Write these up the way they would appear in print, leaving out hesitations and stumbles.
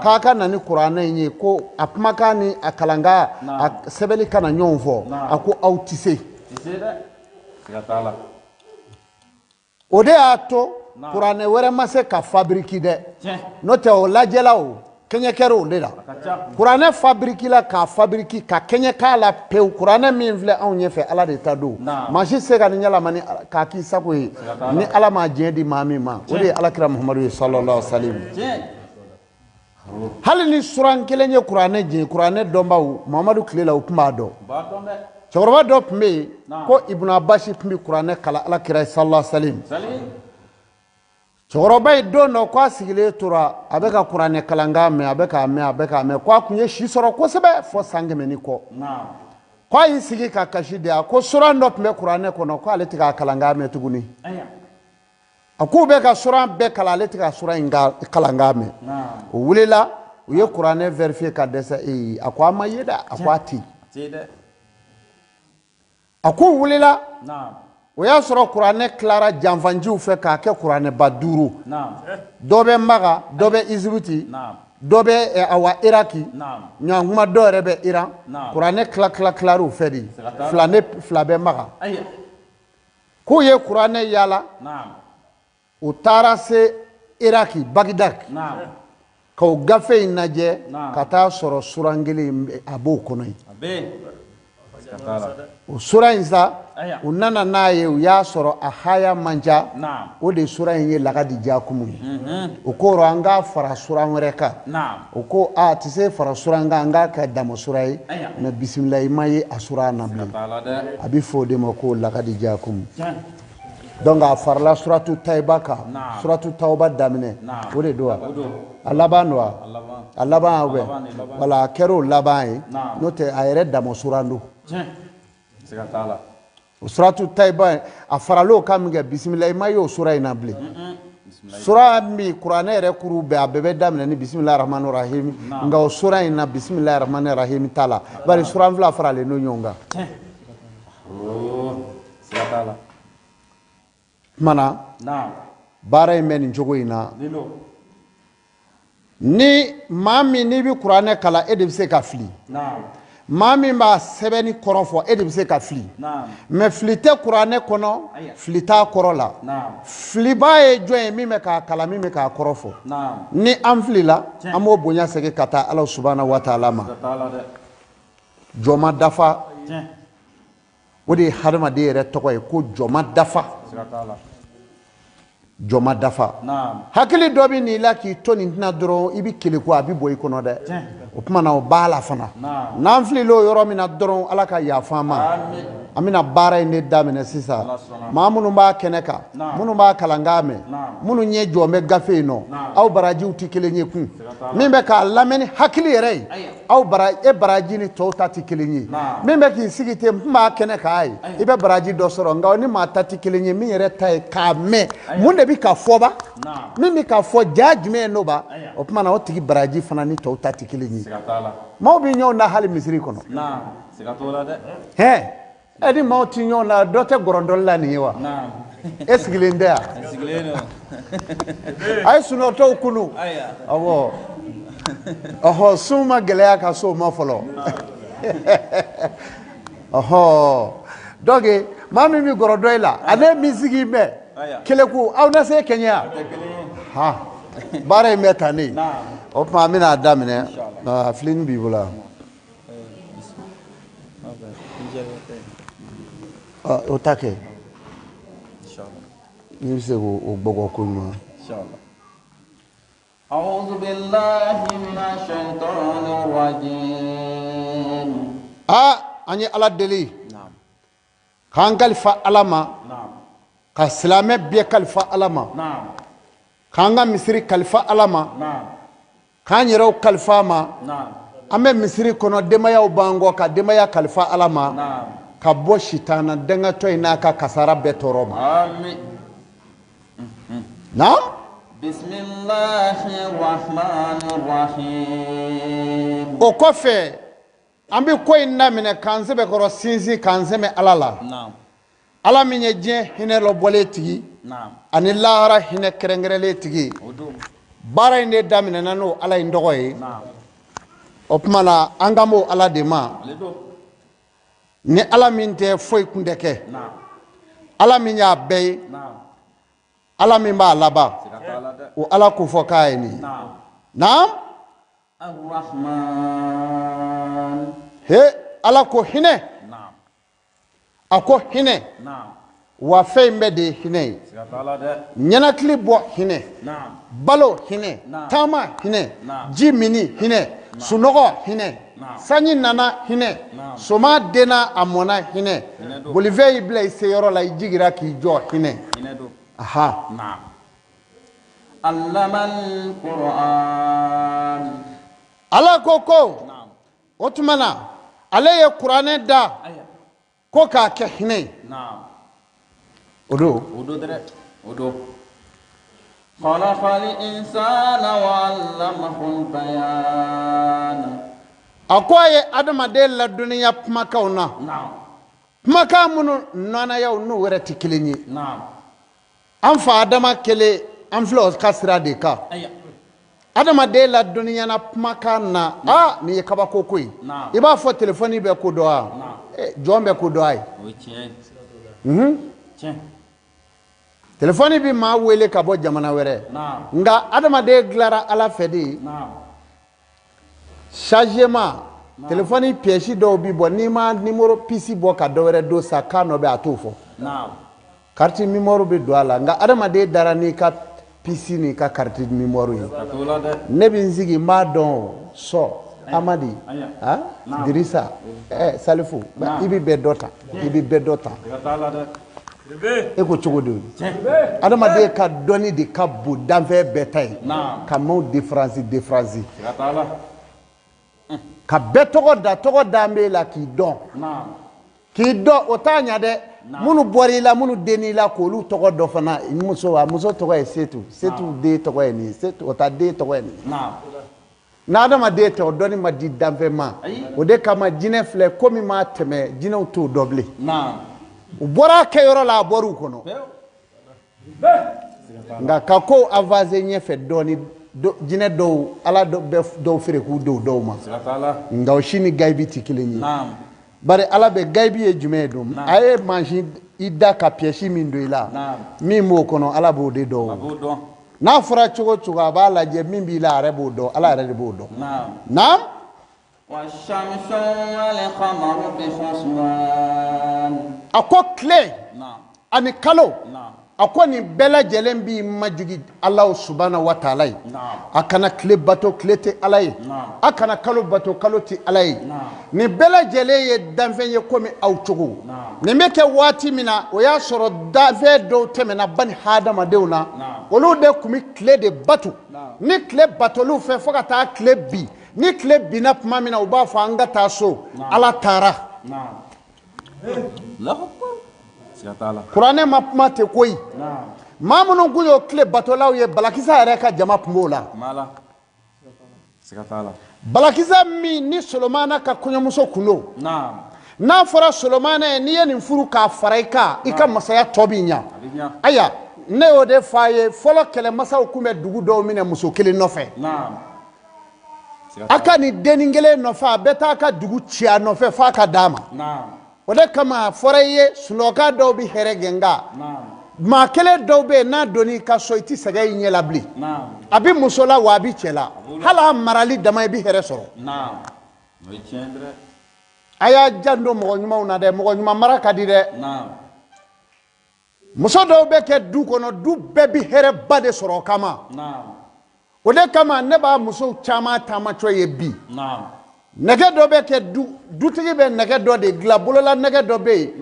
K'a ka na ni kuranɛ in ye, ko a kumakan ni a kalankan, a sɛbɛnni kana ɲɔgɔn fɔ. A ko aw tɛ se. O de y'a to kuranɛ wɛrɛ ma se ka fabriquer dɛ, n'o tɛ o lajɛla, o kɛɲɛ kɛra o de la. Kuranɛ fabriquer la, k'a fabriquer ka kɛɲɛ k'a la pewu. Kuranɛ min filɛ anw ɲɛfɛ, Ala de ta don. Maa si tɛ se ka nin yɛlɛma ni k'a k'i sago ye ni Ala ma diɲɛ di maa min ma. O de ye Alakira Muhamadu ye, sallallahu alaihi wa sallam. Hali ni suran kelen ye kuranɛ jɛ, kuranɛ dɔnbaw Muhamadu tile la, u tun b'a dɔn. Cɛkɔrɔba dɔ tun bɛ yen ko Ibunu Abasi, tun bɛ kuranɛ kalan Alakira ye, sallallahu alaihi wa sallam. Cɛkɔrɔba ye don dɔ ko a sigilen tora, a bɛ ka kuranɛ kalankan mɛn, a bɛ k'a mɛn, a bɛ k'a mɛn, ko a tun ye si sɔrɔ kosɛbɛ fo san 100 ni kɔ. Ko a y'i sigi ka kasi de. A ko suran dɔ tun bɛ kuranɛ kɔnɔ, ko ale tɛ k'a kalankan mɛn tuguni. A k'u bɛ ka suran bɛɛ kalan, ale tɛ ka suran in kalankan mɛn. O wulila, u ye kuranɛ vérifier ka dɛsɛ. Ee, a ko a ma ye dɛ, a ko a tɛ yen. A k'u wulila, o y'a sɔrɔ kuranɛ tilara janfanjiw fɛ k'a kɛ kuranɛba duuru. Dɔ bɛ Maka, dɔ bɛ Izibuti, dɔ bɛ awa Iraki, ɲankuma dɔ yɛrɛ bɛ Iran. Kuranɛ tila tila tilar'u fɛ de, fila ne fila bɛ Maka. K'u ye kuranɛ yaala, u taara se Iraki, Bagdad, k'o gafe in lajɛ ka taa sɔrɔ suran kelen a b'o kɔnɔ yen. O sura in sa, u nana n'a ye, u y'a sɔrɔ a haya man ca. O de sura in ye lagadi jakumu ye. O ko an k'a fara suran wɛrɛ kan. O ko a tɛ se fara suran kan, an k'a kɛ dama sura ye. Mais bisimilayi ma ye a sura na bilen. A bɛ fɔ o de ma ko lagadi jakumu. Donc a farala suratu Tayiba kan, suratu Tawuba daminɛ o de don wa, a laban don wa, a laban bɛ wala a kɛra o laban ye. N'o tɛ, a yɛrɛ dama suran don. O suratu Tayiba, a faral'o kan min kɛ, bisimilayi ma ye o sura in na bilen. Sura min kuranɛ yɛrɛ kuru bɛɛ, a bɛɛ bɛ daminɛ ni bisimilahi rahmani rahim, nka o sura in na, bisimilahi rahmani rahim t'a la, bari suran fila faralen don ɲɔgɔn kan. Kumana, baara in bɛ nin cogo in na. Ni maa min n'i bɛ kuranɛ kalan, e de bɛ se ka fili. Maa min b'a sɛbɛnni kɔrɔ fɔ, e de bɛ se ka fili. Mais fili tɛ kuranɛ kɔnɔ, fili t'a kɔrɔ la. Filibaa ye jɔn ye? Min bɛ k'a kalan, min bɛ k'a kɔrɔ fɔ. Ni an filila, an b'o bonya segin ka taa Ala subahana wa taala ma. Jɔn ma dafa, o de ye hadamaden yɛrɛ tɔgɔ ye ko jɔn ma dafa, jɔn ma dafa. Hakili dɔ bɛ n'i la k'i to nin tɛna dɔrɔn, i bɛ keleku, a bɛ bɔ i kɔnɔ dɛ. O tuma na, o b'a la fana. N'an filila o yɔrɔ min na dɔrɔn, Ala ka yafa an ma. An bɛna baara in de daminɛ sisan. Maa minnu b'a kɛnɛ kan, minnu b'a kalankan mɛn, minnu ɲɛ jɔn bɛ gafe in nɔ, aw barajiw tɛ kelen ye kun. Min bɛ k'a lamɛn ni hakili yɛrɛ ye, aw bara e baraji ni tɔw ta tɛ kelen ye. Min bɛ k'i sigi ten, n b'a kɛnɛ k'a ye, i bɛ baraji dɔ sɔrɔ, nka o ni maa ta tɛ kelen ye. Min yɛrɛ ta ye k'a mɛn, mun de bɛ ka fɔ ba, min bɛ ka fɔ, ja jumɛn ye n'o ba, o tuma na o tigi baraji fana ni tɔw ta tɛ kelen ye. Maaw bɛ ɲɔgɔn na hali misiri kɔnɔ. Hɛn, e ni maaw tɛ ɲɔgɔn na, dɔ tɛ gɔrɔndɔli la nin ye wa? E sigilen tɛ yan, a ye sunɔgɔtɔw kunu. Awɔ, ɔhɔ, sun ma gɛlɛya ka s'o ma fɔlɔ. Ɔhɔ, donc maa min bɛ gɔrɔndɔ i la, ale min sigi mɛn keleku, aw na se kɛɲɛ yan. Ha, baara in bɛ tan de. O tuma an bɛna a daminɛ. Filini b'i bolo, o ta kɛ n'i bɛ se k'o gbɔgɔ ko ɲuman. أعوذ بالله من الشيطان الرجيم. Aa, an ye Ala deli k'an kalifa Ala ma, ka silamɛ bɛɛ kalifa Ala ma, k'an ka misiri kalifa Ala ma, k'an yɛrɛw kalifa a ma. An bɛ misiri kɔnɔ, denbayaw b'an kɔ, ka denbaya kalifa Ala ma, ka bɔ sitana dɛngɛtɔ in n'a ka kasara bɛɛ tɔɔrɔ ma. Na. بسم الله الرحمن الرحيم. O kɔfɛ, an bɛ ko in daminɛ k'an sɛbɛkɔrɔ sinsin, k'an sɛmɛ Ala la, Ala min ye diɲɛ hinɛ lɔbɔlen tigi ani lahara hinɛ kɛrɛnkɛrɛnlen tigi. Baara in de daminɛna n'o Ala in tɔgɔ ye. O tuma na an kan b'o Ala de ma. Ni Ala min tɛ foyi kun tɛ kɛ. Ala min y'a bɛɛ ye. Ala min b'a laban. O Ala ko fɔ k'a ye nin ye. Naam. He Ala ko hinɛ. A ko hinɛ. Wa fɛn in bɛɛ de ye hinɛ ye. Ɲɛnakili bɔ hinɛ. Balo hinɛ. Taama hinɛ. Ji mini hinɛ. Sunɔgɔ hinɛ. Sanji nana hinɛ. Soma denna a mɔnna hinɛ. Bolifɛn y'i bila i seyɔrɔ la i jigira k'i jɔ hinɛ. Aha. Ala ko ko o tuma na ale ye kuranɛ da ko k'a kɛ hinɛ ye. O don. O don dɛ, o don. Khalaqal insana wa allamahul bayan. A ko a ye adamaden ladɔnniya kumakanw na. Kumakan minnu nɔnayaw n'u wɛrɛ tɛ kelen ye. An fa Adama kelen an filɛ o ka sira de kan. Adamaden ladɔnniyana kumakan na aa nin ye kabako ko ye. I b'a fɔ telefɔni bɛ ko dɔn wa? Jɔn bɛ ko dɔn a ye. Telefɔni bɛ maa wele ka bɔ jamana wɛrɛ. Nka adamaden dilara Ala fɛ de. Chargement telefɔni pièce dɔw bi bɔ n'i ma numéro puce bɔ ka dɔ wɛrɛ don sa k'a nɔ bɛ a t'o fɔ. Carte mémoire bɛ don a la nka adamaden dara n'i ka puce n'i ka carte mémoire ye. Ne bɛ n sigi n b'a dɔn o sɔ Amadi ah Dirisa Salifu i bɛ bɛɛ dɔ ta i bɛ bɛɛ dɔ ta. E ko cogo di? Adamaden ka dɔnni de ka bon danfɛn bɛɛ ta ye. Ka maaw différence différence. Ka bɛɛ tɔgɔ da tɔgɔ da b'e la k'i dɔn. K'i dɔn o t'a ɲa dɛ. Minnu bɔra i la minnu den'i la k'olu tɔgɔ dɔ fana muso a muso tɔgɔ ye Setu. Setu den tɔgɔ ye nin ye Setu o ta den tɔgɔ ye nin ye. N'adamaden tɛ o dɔnni ma di danfɛn ma. O de kama jinɛ filɛ ko min m'a tɛmɛ jinɛw t'o dɔn bilen. U bɔra a kɛyɔrɔ la a bɔr'u kɔnɔ. Nka ka kow avancer ɲɛfɛ dɔɔni jinɛ dɔw Ala bɛ dɔw feere k'u don dɔw ma. Nka o si ni gayibi tɛ kelen ye. Bari Ala bɛ gayibi ye jumɛn ye don? A ye mansin i da ka pièce min don i la. Min b'o kɔnɔ Ala b'o de dɔn. N'a fɔra cogo o cogo a b'a lajɛ min b'i la a yɛrɛ b'o dɔn Ala yɛrɛ de b'o dɔn. Naam. A ko tile ani kalo a ko nin bɛɛ lajɛlen b'i majigi Alahu subahana wa taala ye. A kana tile bato tile tɛ Ala ye. A kana kalo bato kalo tɛ Ala ye. Nin bɛɛ lajɛlen ye danfɛn ye komi aw cogo. Nin bɛ kɛ waati min na o y'a sɔrɔ danfɛn dɔw tɛmɛna bani hadamadenw na. Olu de tun bɛ tile de bato. Ni tile batoliw fɛ fo ka taa tile bin. Ni tile binna tuma min na u b'a fɔ an ka taa so. Ala taara. Kuranɛ ma kuma tɛ koyi. Maa minnu tun y'o tile batolaw ye Balakisa yɛrɛ ka jama tun b'o la. Balakisa min ni Solomana ka kɔɲɔmuso kun don. N'a fɔra Solomana ye n'i ye nin furu k'a fara i kan i ka masaya tɔ bɛ ɲa. Ayiwa ne y'o de f'a ye fɔlɔ kɛlɛmasaw tun bɛ dugu dɔw minɛ muso kelen nɔfɛ. A ka nin dennin kelen nɔfɛ a bɛ taa a ka dugu ci a nɔfɛ f'a ka d'a ma. O de kama a fɔra i ye sunɔgɔka dɔw bɛ hɛrɛ gɛn nka maa kelen dɔw bɛ yen n'a donn'i ka so i tɛ sɛgɛn i ɲɛ la bilen. A bɛ muso la wa a bɛ cɛ la hali a marali dama i bɛ hɛrɛ sɔrɔ. A y'a janto mɔgɔ ɲumanw na dɛ mɔgɔ ɲuman mara ka di dɛ. Muso dɔw bɛ kɛ du kɔnɔ du bɛɛ bɛ hɛrɛba de sɔrɔ o kama. O de kama ne b'a musow caman taamatɔ ye bi. Nɛgɛ dɔ bɛ kɛ dutigi bɛ nɛgɛ dɔ de dilan bolola nɛgɛ dɔ bɛ yen.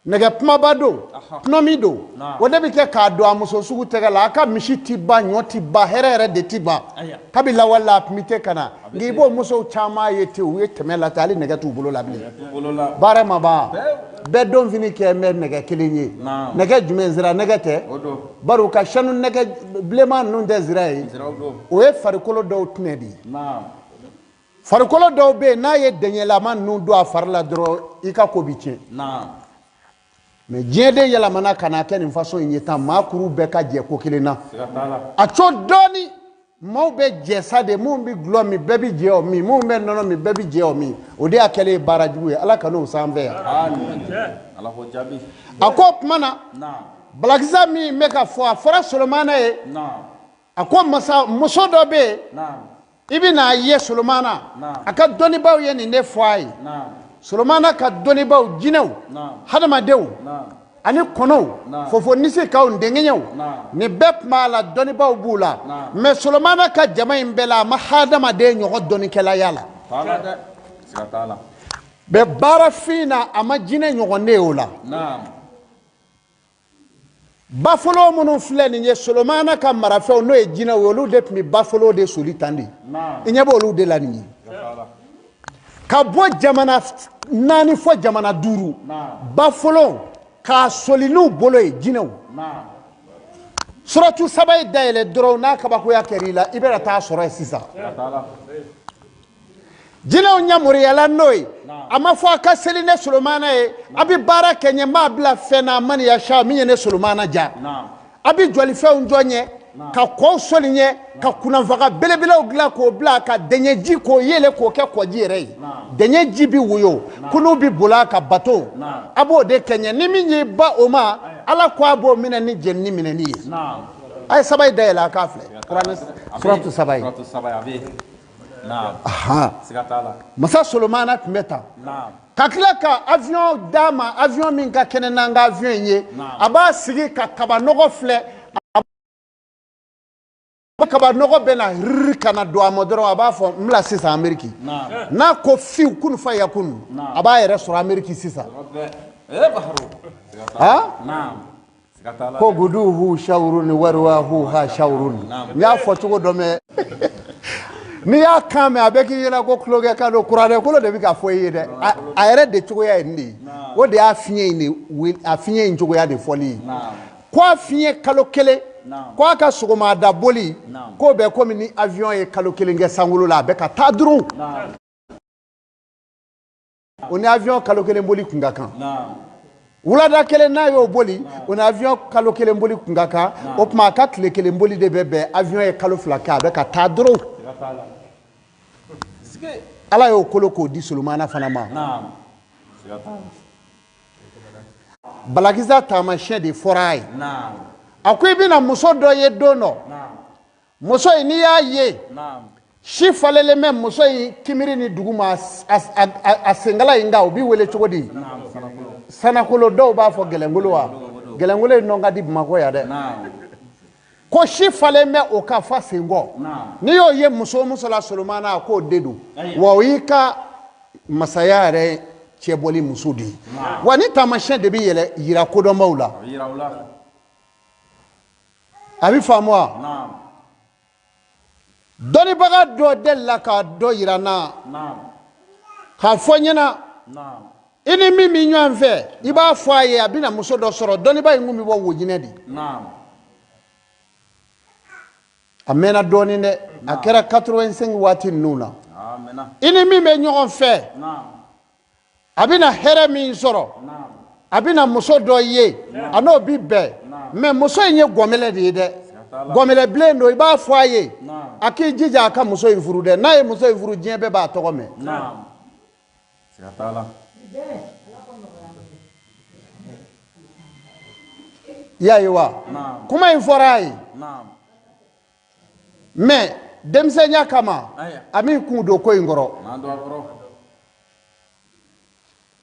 Nɛgɛ kumaba don tɔnɔmi don o de bɛ kɛ k'a don a muso sugu tɛgɛ la a ka misi ti ban ɲɔ ti ban hɛrɛ yɛrɛ de ti ban kabi lawale la a tun bɛ te ka na nka i b'o musow caman ye ten u ye tɛmɛ la ten hali nɛgɛ t'u bolo la bilen baara ma ban bɛɛ don fini kɛ bɛ nɛgɛ kelen ye nɛgɛ jumɛn zira nɛgɛ tɛ bari u ka sanu nɛgɛ bilenman ninnu tɛ zira ye o ye farikolo dɔw tɛnɛ de ye. Farikolo dɔw bɛ yen n'a ye dɛɲɛlama ninnu don a fari la dɔrɔn i ka ko bɛ tiɲɛ. Mais diɲɛ de yɛlɛmana ka n'a kɛ nin façon in ye tan, maa kuru bɛɛ ka jɛ ko kelen na. A co dɔɔni, maaw bɛ jɛ sa de. Mun bɛ gulɔ min, bɛɛ bɛ jɛ o min. Mun bɛ nɔnɔ min, bɛɛ bɛ jɛ o min. O de y'a kɛlen ye baara jugu ye. Ala kan'o s'an fɛ yan. A ko o tuma na, balakisa min bɛ ka fɔ, a fɔra Solomana ye. A ko masa muso dɔ bɛ yen, i bɛna ye Solomana, a ka dɔnnibaaw ye nin de fɔ a ye. Solomana ka dɔnnibaaw, jinɛw, hadamadenw ani kɔnɔw, fofonisikaw, ndeŋɛɲɛw, nin bɛɛ tun b'a la, dɔnnibaaw b'u la. Mais Solomana ka jama in bɛɛ la, a ma hadamaden ɲɔgɔn dɔnnikɛla y'a la. Bɛ baarafin na, a ma jinɛ ɲɔgɔn ne y'o la. Bafolo minnu filɛ nin ye, Solomana ka marafɛnw, n'o ye jinɛw ye, olu de tun bɛ bafolo de soli tan de. I ɲɛ b'olu de la nin ye, ka bɔ jamana 4 fɔ jamana 5, bafolo k'a soli n'u bolo ye, jinɛw. Suratu saba ye dayɛlɛ dɔrɔn, n'a kabakoya kɛra i la, i bɛna taa sɔrɔ yen sisan. Jinɛw ɲamuruyala n'o ye. A ma fɔ a ka seli ne Solomana ye, a bɛ baara kɛ ɲɛ, n b'a bila fɛn na man yasa min ye ne Solomana ja. A bɛ jɔlifɛnw jɔ ɲɛ, ka kɔw soli ɲɛ, ka kunnanfaga belebelew dilan k'o bila, ka dɛɲɛji k'o yɛlɛ k'o kɛ kɔji yɛrɛ ye. Dɛɲɛji bɛ woyo, kunu bɛ boli a ka bato, a b'o de kɛ ɲɛ. Ni min y'i ba o ma, Ala ko a b'o minɛ ni jɛnini minɛni ye. A ye saba in dayɛlɛ, a k'a filɛ. Kuranɛ suratu saba ye. Masa Solomana tun bɛ tan ka tila ka avion d'a ma, avion min ka kɛnɛ n'an ka avion in ye. A b'a sigi ka kabanɔgɔ filɛ, kabanɔgɔ bɛ na riri ka na don a ma dɔrɔn, a b'a fɔ n bila sisan Ameriki. N'a ko fiw kunu fa yakunu, a b'a yɛrɛ sɔrɔ Ameriki sisan. Ko guduhu shawrun warwahu ha shawrun. N y'a fɔ cogo dɔ mɛn, n'i y'a kan mɛn, a bɛ k'i ɲɛna ko tulonkɛ kan don. Kuranɛ kolo de bɛ ka fɔ i ye dɛ. A yɛrɛ de cogoya ye nin de ye. O de y'a fiɲɛ in de, a fiɲɛ in cogoya de fɔli ye. Ko a fiɲɛ kalo kelen, ko a ka sɔgɔmada boli, k'o bɛ komi ni avion ye kalo kelen kɛ sankolo la, a bɛ ka taa dɔrɔn. O ni avion kalo kelen boli kun ka kan. Wulada kelen n'a y'o boli, o ni avion kalo kelen boli kun ka kan. O tuma a ka tile kelen boli de bɛ bɛn avion ye kalo 2 kɛ, a bɛ ka taa dɔrɔn. Ala y'o kolo k'o di Solomana fana ma. Balakisa taamasiyɛn de fɔra a ye. A ko i bɛna muso dɔ ye don dɔ, muso in n'i y'a ye, si falenlen bɛ muso in kimiri ni dugu ma, a senkala in kan, o b'i wele cogo di? Sanakolo. Dɔw b'a fɔ gɛlɛnkolo. Wa gɛlɛnkolo in nɔ ka di Bamakɔ yan dɛ. Ko si falen bɛ o kan fa senkɔ, n'i y'o ye muso o muso la, Solomana, a k'o de don. Wa o y'i ka masaya yɛrɛ cɛbɔli muso de ye. Wa ni taamasiyɛn de bɛ yɛlɛ yira kodɔnbaw la, a bɛ faamu wa? Dɔnnibaga dɔ delila ka dɔ yira n na k'a fɔ n ɲɛna, i ni min bɛ ɲɔgɔn fɛ, i b'a fɔ a ye a bɛna muso dɔ sɔrɔ. Dɔnniba in kun bɛ bɔ Wojinɛ de. A mɛnna dɔɔnin dɛ, a kɛra 85 waati ninnu na. I ni min bɛ ɲɔgɔn fɛ, a bɛna hɛrɛ min sɔrɔ, a bɛna muso dɔ ye, a n'o bi bɛn. Mais muso in ye gɔmɛlɛ de ye dɛ, gɔmɛlɛ bilen don. I b'a fɔ a ye a k'i jija a ka muso in furu dɛ. N'a ye muso in furu, diɲɛ bɛɛ b'a tɔgɔ mɛn. I y'a ye wa? Kuma in fɔra a ye, mais denmisɛnya kama, a m'i kun don ko in kɔrɔ.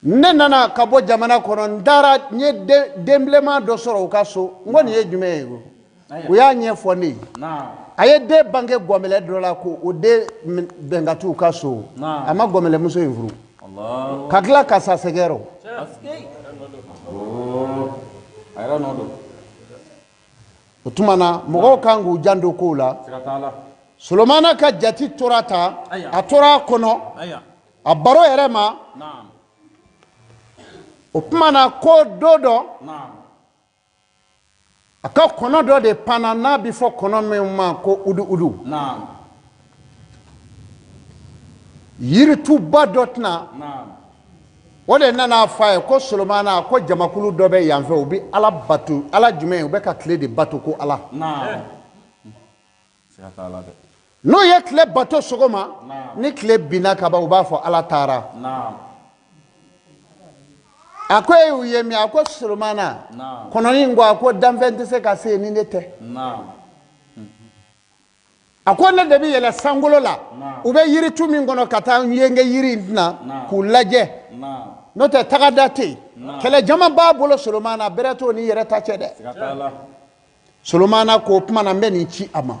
Ne nana ka bɔ jamana kɔnɔ, n taara, n ye den bilenman dɔ sɔrɔ u ka so. N ko nin ye jumɛn ye? U y'a ɲɛfɔ ne ye, a ye den bange gɔmɛlɛ dɔ la, ko o den bɛn ka t'u ka so. A ma gɔmɛlɛmuso in furu, ka tila ka sa sɛgɛ rɔ. O tuma na, mɔgɔw kan k'u janto kow la. Solomana ka jati tora ta, a tora a kɔnɔ, a baro yɛrɛ ma. O tuma na, ko don dɔ, a ka kɔnɔ dɔ de panna, n'a bɛ fɔ kɔnɔ min ma ko udu udu. Yirituba dɔ tɛna O de nana fɔ a ye ko Solomana, ko jamakulu dɔ bɛ yan fɛ, u bɛ Ala bato. Ala jumɛn? U bɛ ka tile de bato ko Ala. N'u ye tile bato sɔgɔma, ni tile binna ka ban, u b'a fɔ Ala taara. A ko e y'u ye min? A ko Solomana, kɔnɔnin in ko, a ko danfɛn tɛ se ka se yen ni ne tɛ. A ko ne de bɛ yɛlɛ sankolo la, u bɛ yiritu min kɔnɔ, ka taa n yenge yiri in na k'u lajɛ, n'o tɛ tagada tɛ yen. Kɛlɛ jama b'a bolo Solomana, bɛrɛ t'o n'i yɛrɛ ta cɛ dɛ. Solomana ko o tuma na n bɛ nin ci a ma.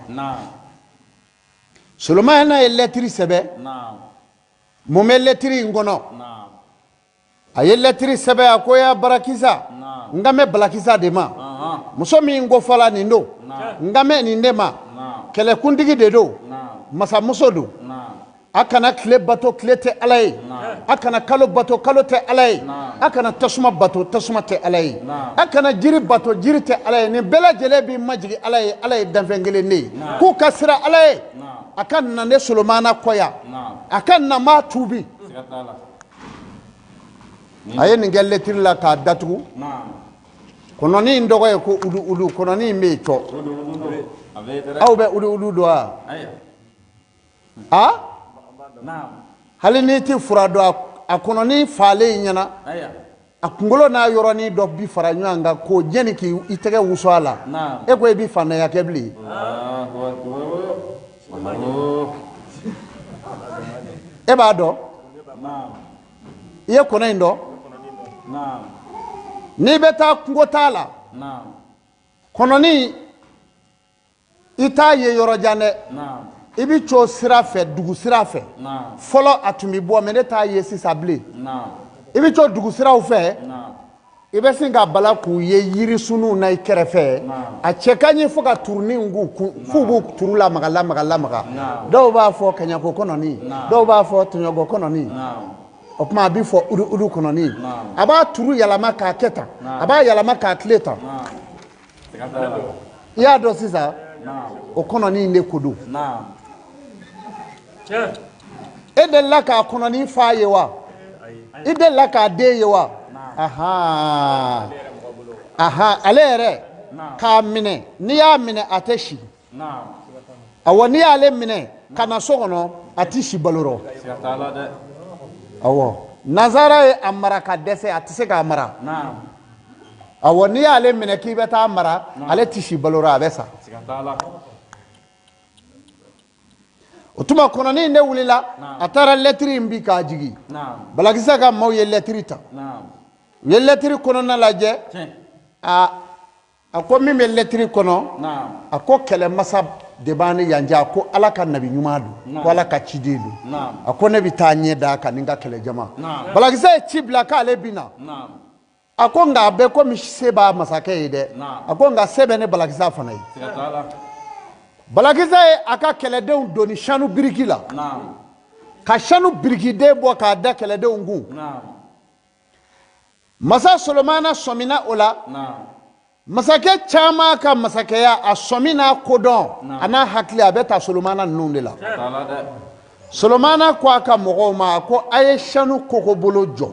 Solomana ye lɛtiri sɛbɛn. Mun bɛ lɛtiri in kɔnɔ? A ye lɛtiri sɛbɛn, a ko ya Barakisa, n kan bɛ Balakisa de ma, muso min ko fɔla nin don, n kan bɛ nin de ma, kɛlɛkuntigi de don, masamuso don. A kana tile bato, tile tɛ Ala ye. A kana kalo bato, kalo tɛ Ala ye. A kana tasuma bato, tasuma tɛ Ala ye. A kana jiri bato, jiri tɛ Ala ye. Nin bɛɛ lajɛlen b'i majigin Ala ye. Ala ye danfɛn kelen de ye, k'u ka siran Ala ye. A ka na ne Solomana kɔ yan, a ka na, n b'a tuubi. A ye nin kɛ lɛtiri la k'a datugu. Kɔnɔnin in tɔgɔ ye ko udu udu. Kɔnɔnin in bɛ yen cɔ. Aw bɛ udu udu dɔn wa? A hali n'i tɛ fura dɔn, a kɔnɔnin faalen in ɲɛna, a kunkolo n'a yɔrɔnin dɔ bi fara ɲɔgɔn kan k'o jɛni k'i tɛgɛ wusu a la, e ko e bi faantanya kɛ bilen? E b'a dɔn? I ye kɔnɔ in dɔn? N'i bɛ taa kungo taa la, kɔnɔnin i t'a ye yɔrɔ jan dɛ, i bɛ co sira fɛ, dugu sira fɛ. Fɔlɔ a tun bɛ bɔ, mɛ ne t'a ye sisan bilen. I bɛ co dugu siraw fɛ, i bɛ sin ka bala k'u ye yirisunw na i kɛrɛfɛ. A cɛ ka ɲi fo ka turunin k'u kun, f'u b'u turu lamaga lamaga lamaga. Dɔw b'a fɔ kaɲako kɔnɔnin, dɔw b'a fɔ tɔɲɔgɔ kɔnɔnin. O tuma a bɛ fɔ udu udu kɔnɔnin. A b'a turu yɛlɛma k'a kɛ tan, a b'a yɛlɛma k'a tile tan. I y'a dɔn sisan, o kɔnɔnin in de ko don. E delila k'a kɔnɔnin fa ye wa? I delila k'a den ye wa? Ahan ahan, ale yɛrɛ k'a minɛ, n'i y'a minɛ a tɛ si. Awɔ, n'i y'ale minɛ ka na so kɔnɔ, a tɛ si balo rɔ. Awɔ, nanzara ye a mara ka dɛsɛ, a tɛ se k'a mara. Awɔ, n'i y'ale minɛ k'i bɛ taa mara, ale tɛ si balo rɔ, a bɛ sa. O tuma kɔnɔnin in de wulila, a taara lɛtiri in bi k'a jigin. Balakisa ka maaw ye lɛtiri ta, u ye lɛtiri kɔnɔna lajɛ. A ko min bɛ lɛtiri kɔnɔ, a ko kɛlɛmasa de b'an ni yan cɛ, a ko Ala ka nabi ɲuman don, ko Ala ka ciden don, a ko ne bɛ taa ɲɛ d'a kan ni n ka kɛlɛjama. Balakisa ye ci bila k'ale bɛ na. A ko nka a bɛ komi se b'a masakɛ ye dɛ, a ko nka se bɛ ne Balakisa fana ye. Balakisa ye a ka kɛlɛdenw doni sanu biriki la, ka sanu birikiden bɔ k'a da kɛlɛdenw kun. Masa Solomana sɔmina o la. Masakɛ caman ka masakɛya, a sɔmi n'a kodɔn, a n'a hakili, a bɛ ta Solomana ninnu de la. Solomana ko a ka mɔgɔw ma, a ko a ye sanu kokobolo jɔ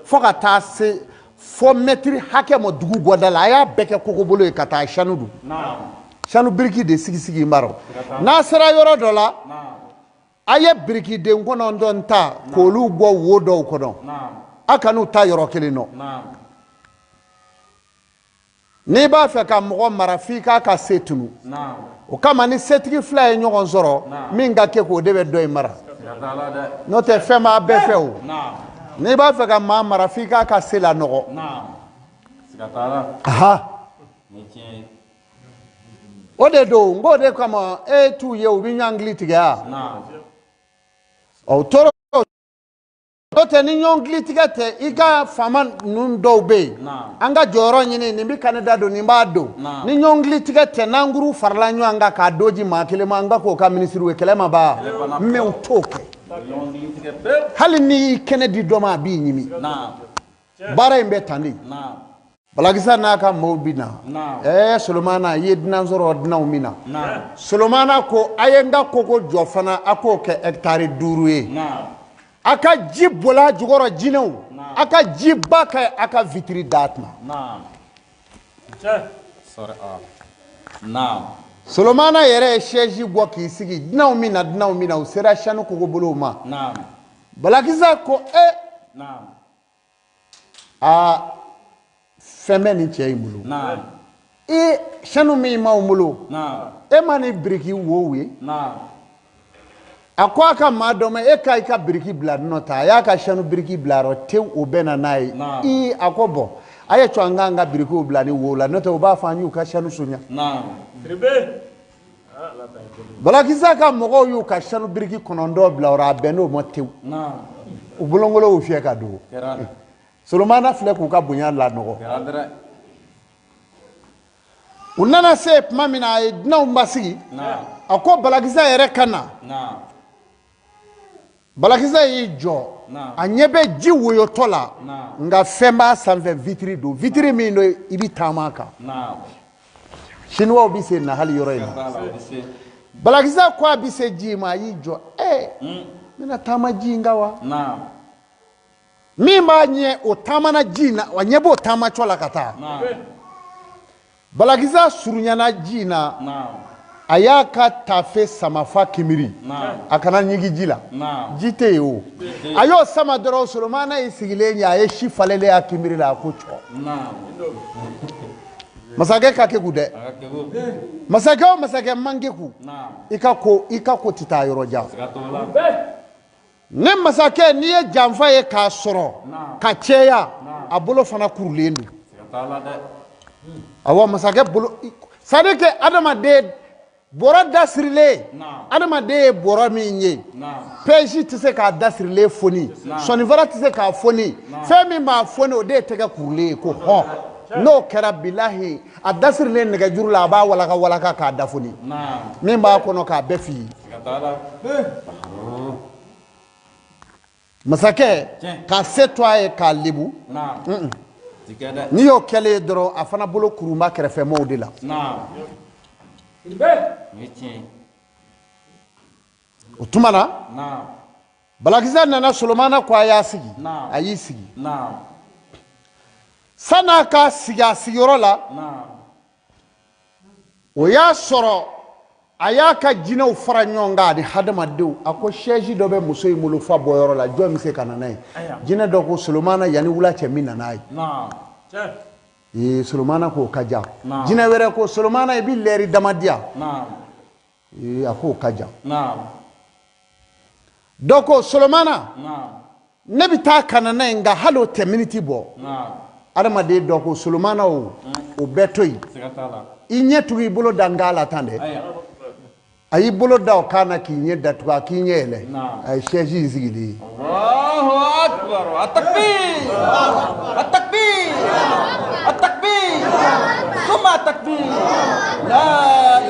fo ka taa se fo mɛtiri hakɛ ma dugu gɔda la. A y'a bɛɛ kɛ kokobolo ye ka taa sanu don, sanu biriki de sigi sigi n b'a rɔ. N'a sera yɔrɔ dɔ la, a ye birikiden 9 ta k'olu bɔ wo dɔw kɔnɔ, a kan'u ta yɔrɔ kelen nɔ. N'i b'a fɛ ka mɔgɔ mara, f'i k'a ka se tunu. O kama ni setigi fila ye ɲɔgɔn sɔrɔ, min ka kɛ k'o de bɛ dɔ in mara, n'o tɛ fɛn b'a bɛɛ fɛ o. N'i b'a fɛ ka maa mara, f'i k'a ka se lanɔgɔ. Aha, o de don. N k'o de kama e t'u ye u bɛ ɲɔgɔn tigɛ wa? O tɔɔrɔ n'o tɛ, ni ɲɔgɔn tigɛ tɛ, i ka faama ninnu dɔw bɛ yen, an ka jɔyɔrɔ ɲini, nin bɛ candidat don, nin b'a don. Ni ɲɔgɔn tigɛ tɛ, n'an kuru farala ɲɔgɔn kan k'a doji maa kelen ma, an ka k'o ka minisiriw ye, kɛlɛ ma ban. Mɛ u t'o kɛ. Hali n'i y'i kɛnɛ di dɔ ma, a b'i ɲimi. Baara in bɛ tan de. Balakisa n'a ka maaw bi na. Ɛɛ Solomana, i ye dunan sɔrɔ dunanw min na. Solomana ko a ye n ka koko jɔ fana, a k'o kɛ hɛkitari 5 ye. A ka ji boli a jukɔrɔ jinɛw a ka ji ba kɛ a ka vitiri da tuma. Solomana yɛrɛ ye sɛzi bɔ k'i sigi dunanw min na dunanw min na u sera sanu kogobolow ma. Balakisa ko e aa fɛn bɛ nin cɛ in bolo. E sanu min m'anw bolo e ma nin biriki wow ye. A ko a ka maa dɔ ma e ka i ka biriki bila nɔ ta a y'a ka sanu biriki bila yɔrɔ tewu o bɛɛ na n'a ye. Ii a ko bɔn a ye to an k'an ka birikiw bila ni wo la n'o tɛ u b'a fɔ an y'u ka sanu sonya. Balakisa ka mɔgɔw y'u ka sanu biriki 9 bila yɔrɔ a bɛn n'o ma tewu. U bolongolo y'u fiyɛ ka dogo. Solomana filɛ k'u ka bonya lanɔgɔ. U nana se tuma min na a ye dunanw basigi. A ko Balakisa yɛrɛ ka na. Balakisa y'i jɔ a ɲɛ bɛ ji woyotɔ la nka fɛn b'a sanfɛ vitiri don vitiri min don i bɛ taama a kan. Siniwaw bɛ se na hali yɔrɔ in na. Balakisa ko a bɛ se ji in ma a y'i jɔ n bɛna taama ji in kan wa. Min b'a ɲɛ o taamana ji in na a ɲɛ b'o taamatɔ la ka taa. Balakisa surunyana ji in na a y'a ka tafe sama fa kimiri a kana ɲigin ji la ji tɛ yen o a y'o sama dɔrɔn Solomana y'i sigilen ye a ye si falenlen a kimiri la a ko cɔ. Masakɛ ka keku dɛ masakɛ o masakɛ man keku i ka ko tɛ taa yɔrɔ jan. Ne masakɛ n'i ye janfa ye k'a sɔrɔ ka cɛya a bolo fana kurulen don. Awɔ masakɛ bolo c'est à dire que adamaden bɔrɔ dasirilen adamaden ye bɔrɔ min ye pɛzi tɛ se k'a dasirilen foni sɔnifara tɛ se k'a foni fɛn min b'a foni o de ye tɛgɛ kurulen ye ko hɔn n'o kɛra bilahi a dasirilen nɛgɛjuru la a b'a walaka walaka k'a dafoni min b'a kɔnɔ k'a bɛɛ f'i ye. Masakɛ ka se to a ye k'a lebu n'i y'o kɛlen ye dɔrɔn a fana bolo kurunba kɛrɛfɛmɔgɔw de la. O tuma na Balakisa nana Solomana ko a y'a sigi a y'i sigi san'a ka sigi a sigiyɔrɔ la o y'a sɔrɔ a y'a ka jinɛw fara ɲɔgɔn kan ani hadamadenw a ko sɛzi dɔ bɛ muso in bolo fa bɔyɔrɔ la jɔn bɛ se ka na n'a ye jinɛ dɔ ko Solomana yanni wula cɛ min na n'a ye ee Solomana k'o ka jan jinɛ wɛrɛ ko Solomana i bɛ lɛri dama di yan ee a k'o ka jan dɔ ko Solomana ne bɛ taa ka na n'a ye nka hali o tɛ miniti bɔ adamaden dɔ ko Solomana o bɛɛ to yen i ɲɛ tugu i bolo da n kan la tan dɛ a y'i bolo da o kan na k'i ɲɛ datugu a k'i ɲɛ yɛlɛ a ye sɛzi in sigilen ye. Allahu akbar atakbir atakbir atakbir summa atakbir la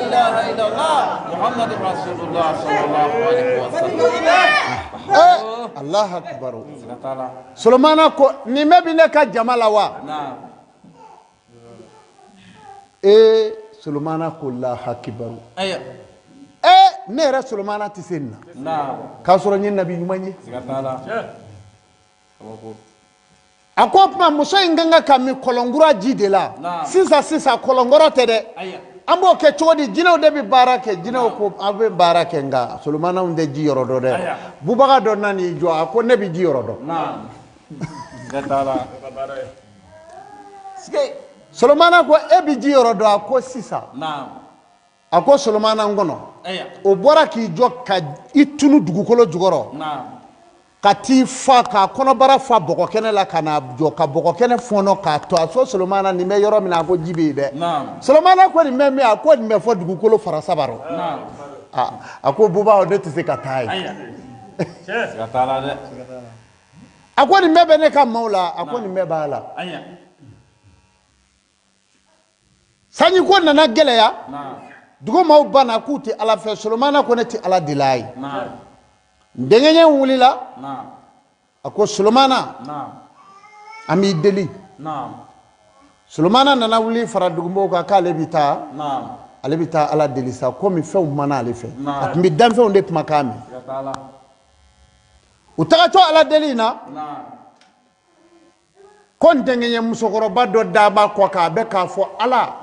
ilaha illallah muhammadur rasulullah sallallahu alaihi wasallam. Allah akbar. Solomana ko nin bɛɛ bɛ ne ka jama la wa. Ee Solomana ko la hakibaru. Ne yɛrɛ Solomana tɛ se nin na k'a sɔrɔ n ye nabi ɲuman ye. A ko o tuma muso in kan ka min kɔlɔnkura ji de la sisan sisan kɔlɔnkɔrɔ tɛ dɛ an b'o kɛ cogo di jinɛw de bɛ baara kɛ jinɛw ko an bɛ baara kɛ nka Solomanaw tɛ ji yɔrɔ dɔn dɛ bubaga dɔ nan'i jɔ a ko ne bɛ ji yɔrɔ dɔn. Solomana ko e bɛ ji yɔrɔ dɔn a ko sisan a ko Solomana n kɔnɔ o bɔra k'i jɔ ka i tunu dugukolo jukɔrɔ ka t'i fa k'a kɔnɔbara fa bɔgɔ kɛnɛ la ka na jɔ ka bɔgɔ kɛnɛ fɔnɔ k'a to a so Solomana nin bɛ yɔrɔ min na a ko ji bɛ yen dɛ Solomana ko nin bɛ min a ko nin bɛ fɔ dugukolo fara saba rɔ a ko buba ne tɛ se ka taa yen a ko nin bɛɛ bɛ ne ka maaw la a ko nin bɛɛ b'a la sanji ko nana gɛlɛya dugu maaw banna k'u tɛ Ala fɛ Solomana ko ne tɛ Ala deli a ye denkɛ wulila a ko Solomana an b'i deli Solomana nana wuli fara dugumɔgɔw kan k'ale bɛ taa ale bɛ taa Ala deli sa komi fɛnw mana ale fɛ a tun bɛ danfɛnw de kumakan mɛn. U tagatɔ Ala deli in na, ko ntɛnkɛɲɛ musokɔrɔba dɔ da b'a kɔ kan, a bɛ k'a fɔ Ala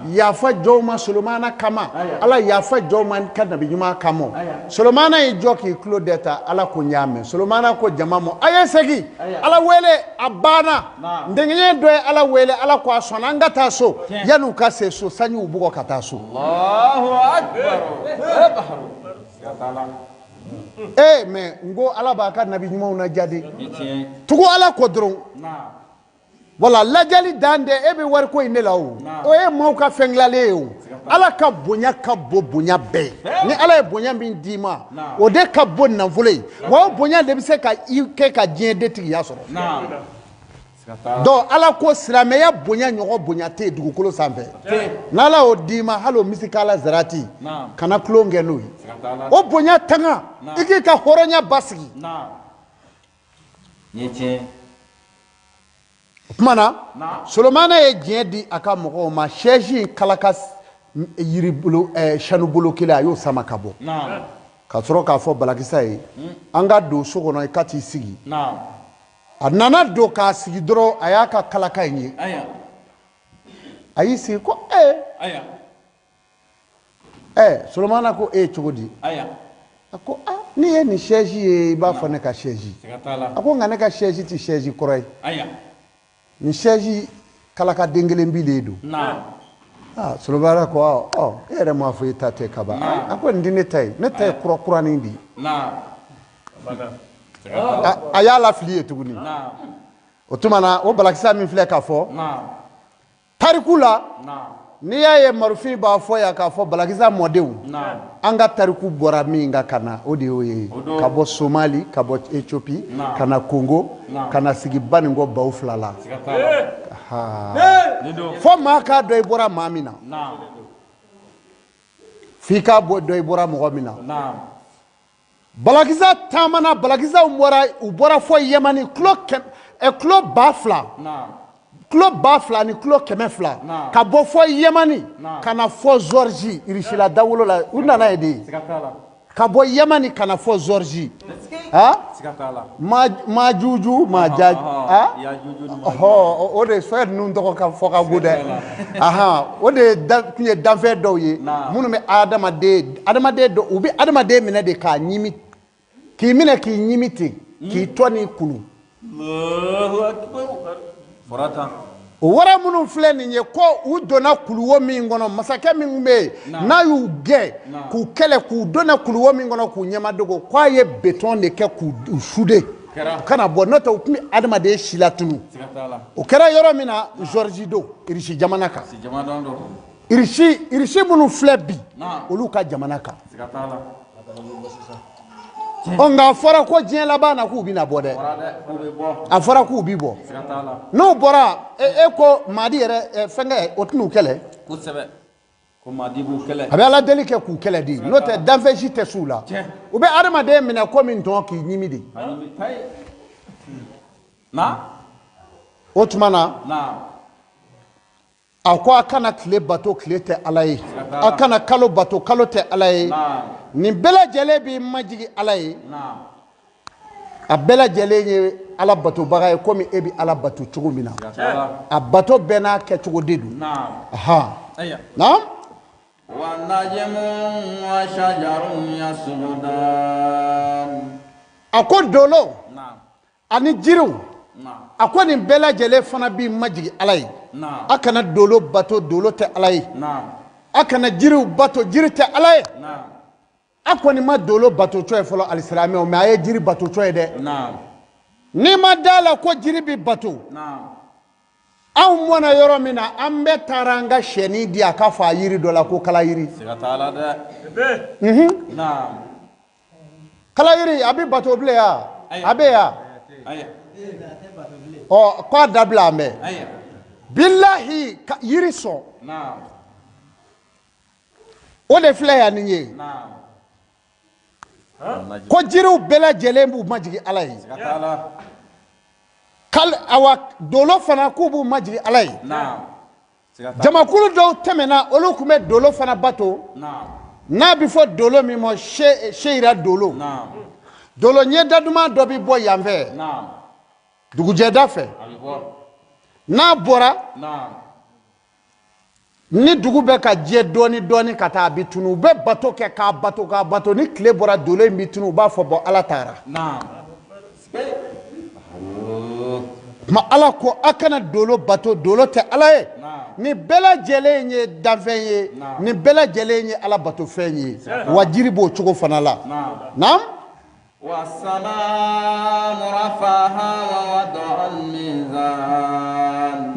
yafa jɔnw ma Solomana kama, Ala yafa jɔnw ma ka nabi ɲuman kama. Solomana y'i jɔ k'i tulo dɛ ta, Ala ko n y'a mɛn. Solomana ko jama ma, a ye segin Ala wele, a banna. Ntɛnkɛɲɛ dɔ ye Ala wele, Ala ko a sɔnna, an ka taa so. Yan'u ka se so, sanji y'u bugɔ ka taa so. Ee mais n ko Ala b'a ka nabi ɲumanw naja de. Tugu Ala kɔ dɔrɔn. Wala lajali dan tɛ e bɛ wariko in de la o. O ye maaw ka fɛn dilanlen ye o. Ala ka bonya ka bon bonya bɛɛ ye. Ni Ala ye bonya min d'i ma, o de ka bon nafolo ye. Wa o bonya de bɛ se ka i kɛ ka diɲɛ detigiya sɔrɔ. Donc Ala ko silamɛya bonya ɲɔgɔn bonya tɛ yen dugukolo sanfɛ. N'Ala y'o d'i ma, hali o misikala zarati, kana tulon kɛ n'o ye. O bonya tanga, i k'i ka hɔrɔnya basigi. O tuma na, Solomana ye diɲɛ di a ka mɔgɔw ma, chaise in kalaka yiribolo, sanubolo kelen, a y'o sama ka bɔ. Ka sɔrɔ k'a fɔ Balakisa ye, an ka don so kɔnɔ i ka t'i sigi. A nana don k'a sigi dɔrɔn, a y'a ka kalaka in ye. A y'i sigi ko ee. Solomana ko e cogo di? A ko aa, n'i ye nin chaise ye, i b'a fɔ ne ka chaise. A ko nka ne ka chaise tɛ chaise kɔrɔ ye. Nin chaise kalaka den kelen bi de don. Aa, Solomana ko ɔ, e yɛrɛ m'a fɔ i ta tɛ kaban. A ko nin tɛ ne ta ye, ne ta ye kura kuranin de ye. A y'a lafili ye tuguni. O tuma na, o balakisa min filɛ k'a fɔ tariku la, n'i y'a ye marufin b'a fɔ yan k'a fɔ balakisa mɔdenw, an ka tariku bɔra min kan ka na, o de y'o ye, ka bɔ Somali, ka bɔ Ethiopie, ka na Congo, ka na sigi Banikɔ baw fila la. Fo maa k'a dɔn i bɔra maa min na, f'i k'a bɔ dɔn i bɔra mɔgɔ min na. Balakisa taamana, balakisaw bɔra, u bɔra fɔ Yamani, kulo kulo 2000, kulo 2000 ni kulo 200, ka bɔ fɔ Yamani ka na fɔ Georgie, Irisila dawolo la, u nana yen de. Ka bɔ Yamani ka na fɔ Georgie. Majuju, Maja, o de fɛn ninnu tɔgɔ ka fɔ ka go dɛ. O de tun ye danfɛn dɔw ye minnu bɛ adamaden, adamaden dɔ, u bɛ adamaden minɛ de k'a ɲimi, k'i minɛ k'i ɲimi ten, k'i tɔ n'i kunu. O wara minnu filɛ nin ye, ko u donna kuluwo min kɔnɔ, masakɛ min bɛ yen n'a y'u gɛn k'u kɛlɛ, k'u donna kuluwo min kɔnɔ k'u ɲɛmadogo, k'a ye béton de kɛ k'u souder u kana bɔ, n'o tɛ u tun bɛ adamaden si latunu. O kɛra yɔrɔ min na, Georgie don, Irisi jamana kan. Irisi minnu filɛ bi, olu ka jamana kan. Ɔ, nka a fɔra ko diɲɛ laban na k'u bɛna bɔ dɛ. A fɔra k'u bi bɔ. N'u bɔra, e ko Madi yɛrɛ fɛnkɛ, o tɛn'u kɛlɛ. A bɛ Ala deli kɛ k'u kɛlɛ de, n'o tɛ danfɛn si tɛ s'u la. U bɛ adamaden minɛ komi ntɔn k'i ɲimi de. O tuma na, a ko a kana tile bato, tile tɛ Ala ye. A kana kalo bato, kalo tɛ Ala ye. Nin bɛɛ lajɛlen b'i majigin Ala ye. A bɛɛ lajɛlen ye Ala batobaga ye komi e bɛ Ala bato cogo min na. A bato bɛɛ n'a kɛcogo de don. Naam. A ko dolo ani jiriw, a ko nin bɛɛ lajɛlen fana b'i majigin Ala ye. A kana dolo bato, dolo tɛ Ala ye. A kana jiriw bato, jiri tɛ Ala ye. A kɔni ma dolo bato cɔ ye fɔlɔ, alisilamɛw, mais a ye jiri bato cɔ ye dɛ. N'i ma da la ko jiri bɛ bato, anw mɔna yɔrɔ min na, an bɛɛ taara an ka sɛni di a ka fa yiri dɔ la ko kalayiri. Kalayiri a bɛ bato bilen ya? A bɛ yan ɔ, k'a dabila an bɛɛ bilahi yiri sɔn. O de filɛ yan nin ye, ko jiriw bɛɛ lajɛlen b'u majigin Ala ye. Awa dolo fana k'u b'u majigin Ala ye. Jamakulu dɔw tɛmɛna, olu tun bɛ dolo fana bato, n'a bɛ fɔ dolo min ma Seyira dolo. Dolo ɲɛda duman dɔ bɛ bɔ yan fɛ. Dugujɛda fɛ. N'a bɔra. Ni dugu bɛ ka jɛ dɔɔni dɔɔni ka taa a bɛ tunu. U bɛ bato kɛ k'a bato k'a bato, ni tile bɔra dolo in bɛ tunu, u b'a fɔ bɔn Ala taara. Tuma Ala ko a kana dolo bato, dolo tɛ Ala ye. Ni bɛɛ lajɛlen ye danfɛn ye, ni bɛɛ lajɛlen ye Ala batofɛn ye, wa jiri b'o cogo fana la. Naam.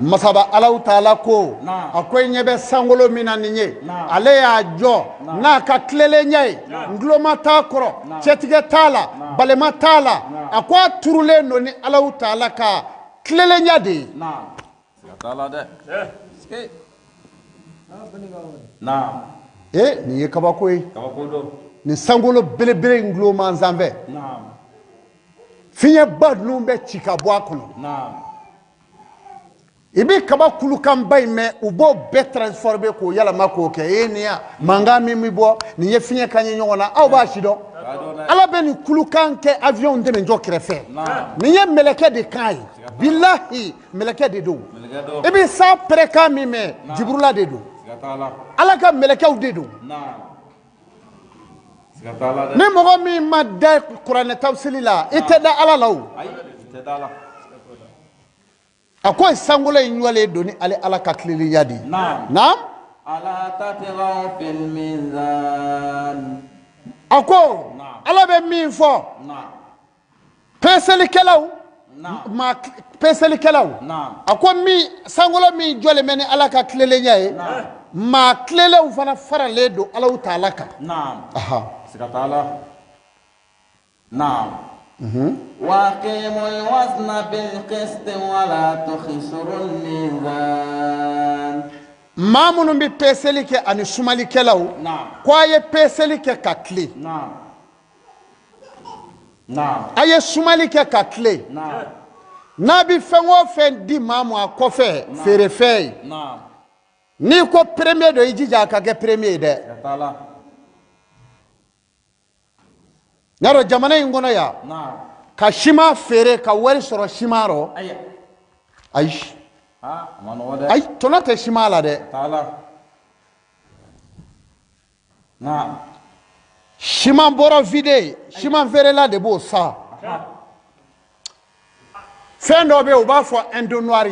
Masaba Alahu taala ko a ko i ɲɛ bɛ sankolo min na nin ye, ale y'a jɔ n'a ka tilelenya ye, ntuloma t'a kɔrɔ, cɛtigɛ t'a la, balema t'a la, a ko a turulen don ni Alahu taala ka tilelenya de ye. Nin ye kabako ye. Nin sankolo belebele in gulonman sanfɛ, fiɲɛba ninnu bɛ ci ka bɔ a kɔnɔ. I bɛ kaba kulukanba in mɛn, u b'o bɛɛ transformer k'o yɛlɛma k'o kɛ e nin ya mankan min bɛ bɔ nin ye fiɲɛ kan ye ɲɔgɔn na, aw b'a si dɔn. Ala bɛ nin kulukan kɛ avion tɛmɛjɔ kɛrɛfɛ. Nin ye mɛlɛkɛ de kan ye, bilahi mɛlɛkɛ de don. I bɛ san pɛrɛkan min mɛn, Jiburula de don, Ala ka mɛlɛkɛw de don. Ni mɔgɔ min ma da kuranɛ tafsiri la, i tɛ da Ala la o. A ko sankolo in jɔlen don ni ale Ala ka tilelenya de ye. Naam. A ko Ala bɛ min fɔ peselikɛlaw, maa peselikɛlaw, a ko min sankolo min jɔlen bɛ ni Ala ka tilelenya ye, maa tilelenw fana faralen don Alahu taala kan. Siga t'a la. Naam. Waqimul wazna bil qisti wala tukhsirul mizan. Maa minnu bɛ peseli kɛ ani sumalikɛlaw, ko a ye peseli kɛ ka tilen. A ye sumali kɛ ka tilen. N'a bɛ fɛn o fɛn di maa ma a kɔfɛ feerefɛn ye, n'i ko premier don, i jija a ka kɛ premier ye dɛ. N'a dɔn jamana in kɔnɔ yan, ka siman feere ka wari sɔrɔ siman rɔ, ayi, ayi, tɔnɔ tɛ siman la dɛ. Siman bɔrɔ vide, siman feerela de b'o san. Fɛn dɔ bɛ yen, u b'a fɔ indo noir,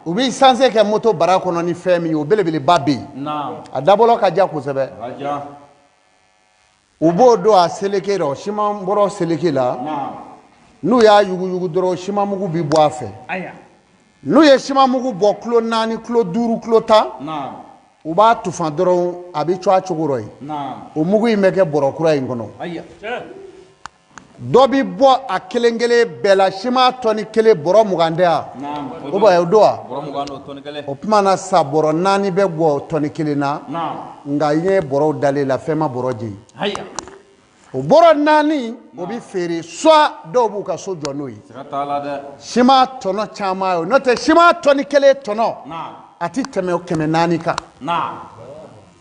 u bɛ sanse kɛ moto bara kɔnɔ ni fɛn min ye, o belebeleba bɛ yen, a dabɔlɔ ka diya kosɛbɛ. U b'o don a seleke rɔ, siman bɔrɔ seleke la. N'u y'a yuguyugu dɔrɔn, siman mugu bɛ bɔ a fɛ. N'u ye siman mugu bɔ kilo 4, kilo 5, kilo 10, u b'a tufan dɔrɔn, a bɛ cɔ a cogo rɔ yen. O mugu in bɛ kɛ bɔrɔ kura in kɔnɔ. Dɔ bɛ bɔ a kelen kelen bɛɛ la, siman tɔni kelen bɔrɔ 20 tɛ yan, o b'a ye o don wa? O tuma na sa bɔrɔ 4 bɛ bɔ tɔni kelen na, nka i ɲɛ bɔrɔw dalen la, fɛn ma bɔrɔ jeni. O bɔrɔ 4 o bɛ feere, soit dɔw b'u ka so jɔ n'o ye. Siman tɔnɔ caman ye, n'o tɛ siman tɔni kelen tɔnɔ a ti tɛmɛ 400 kan.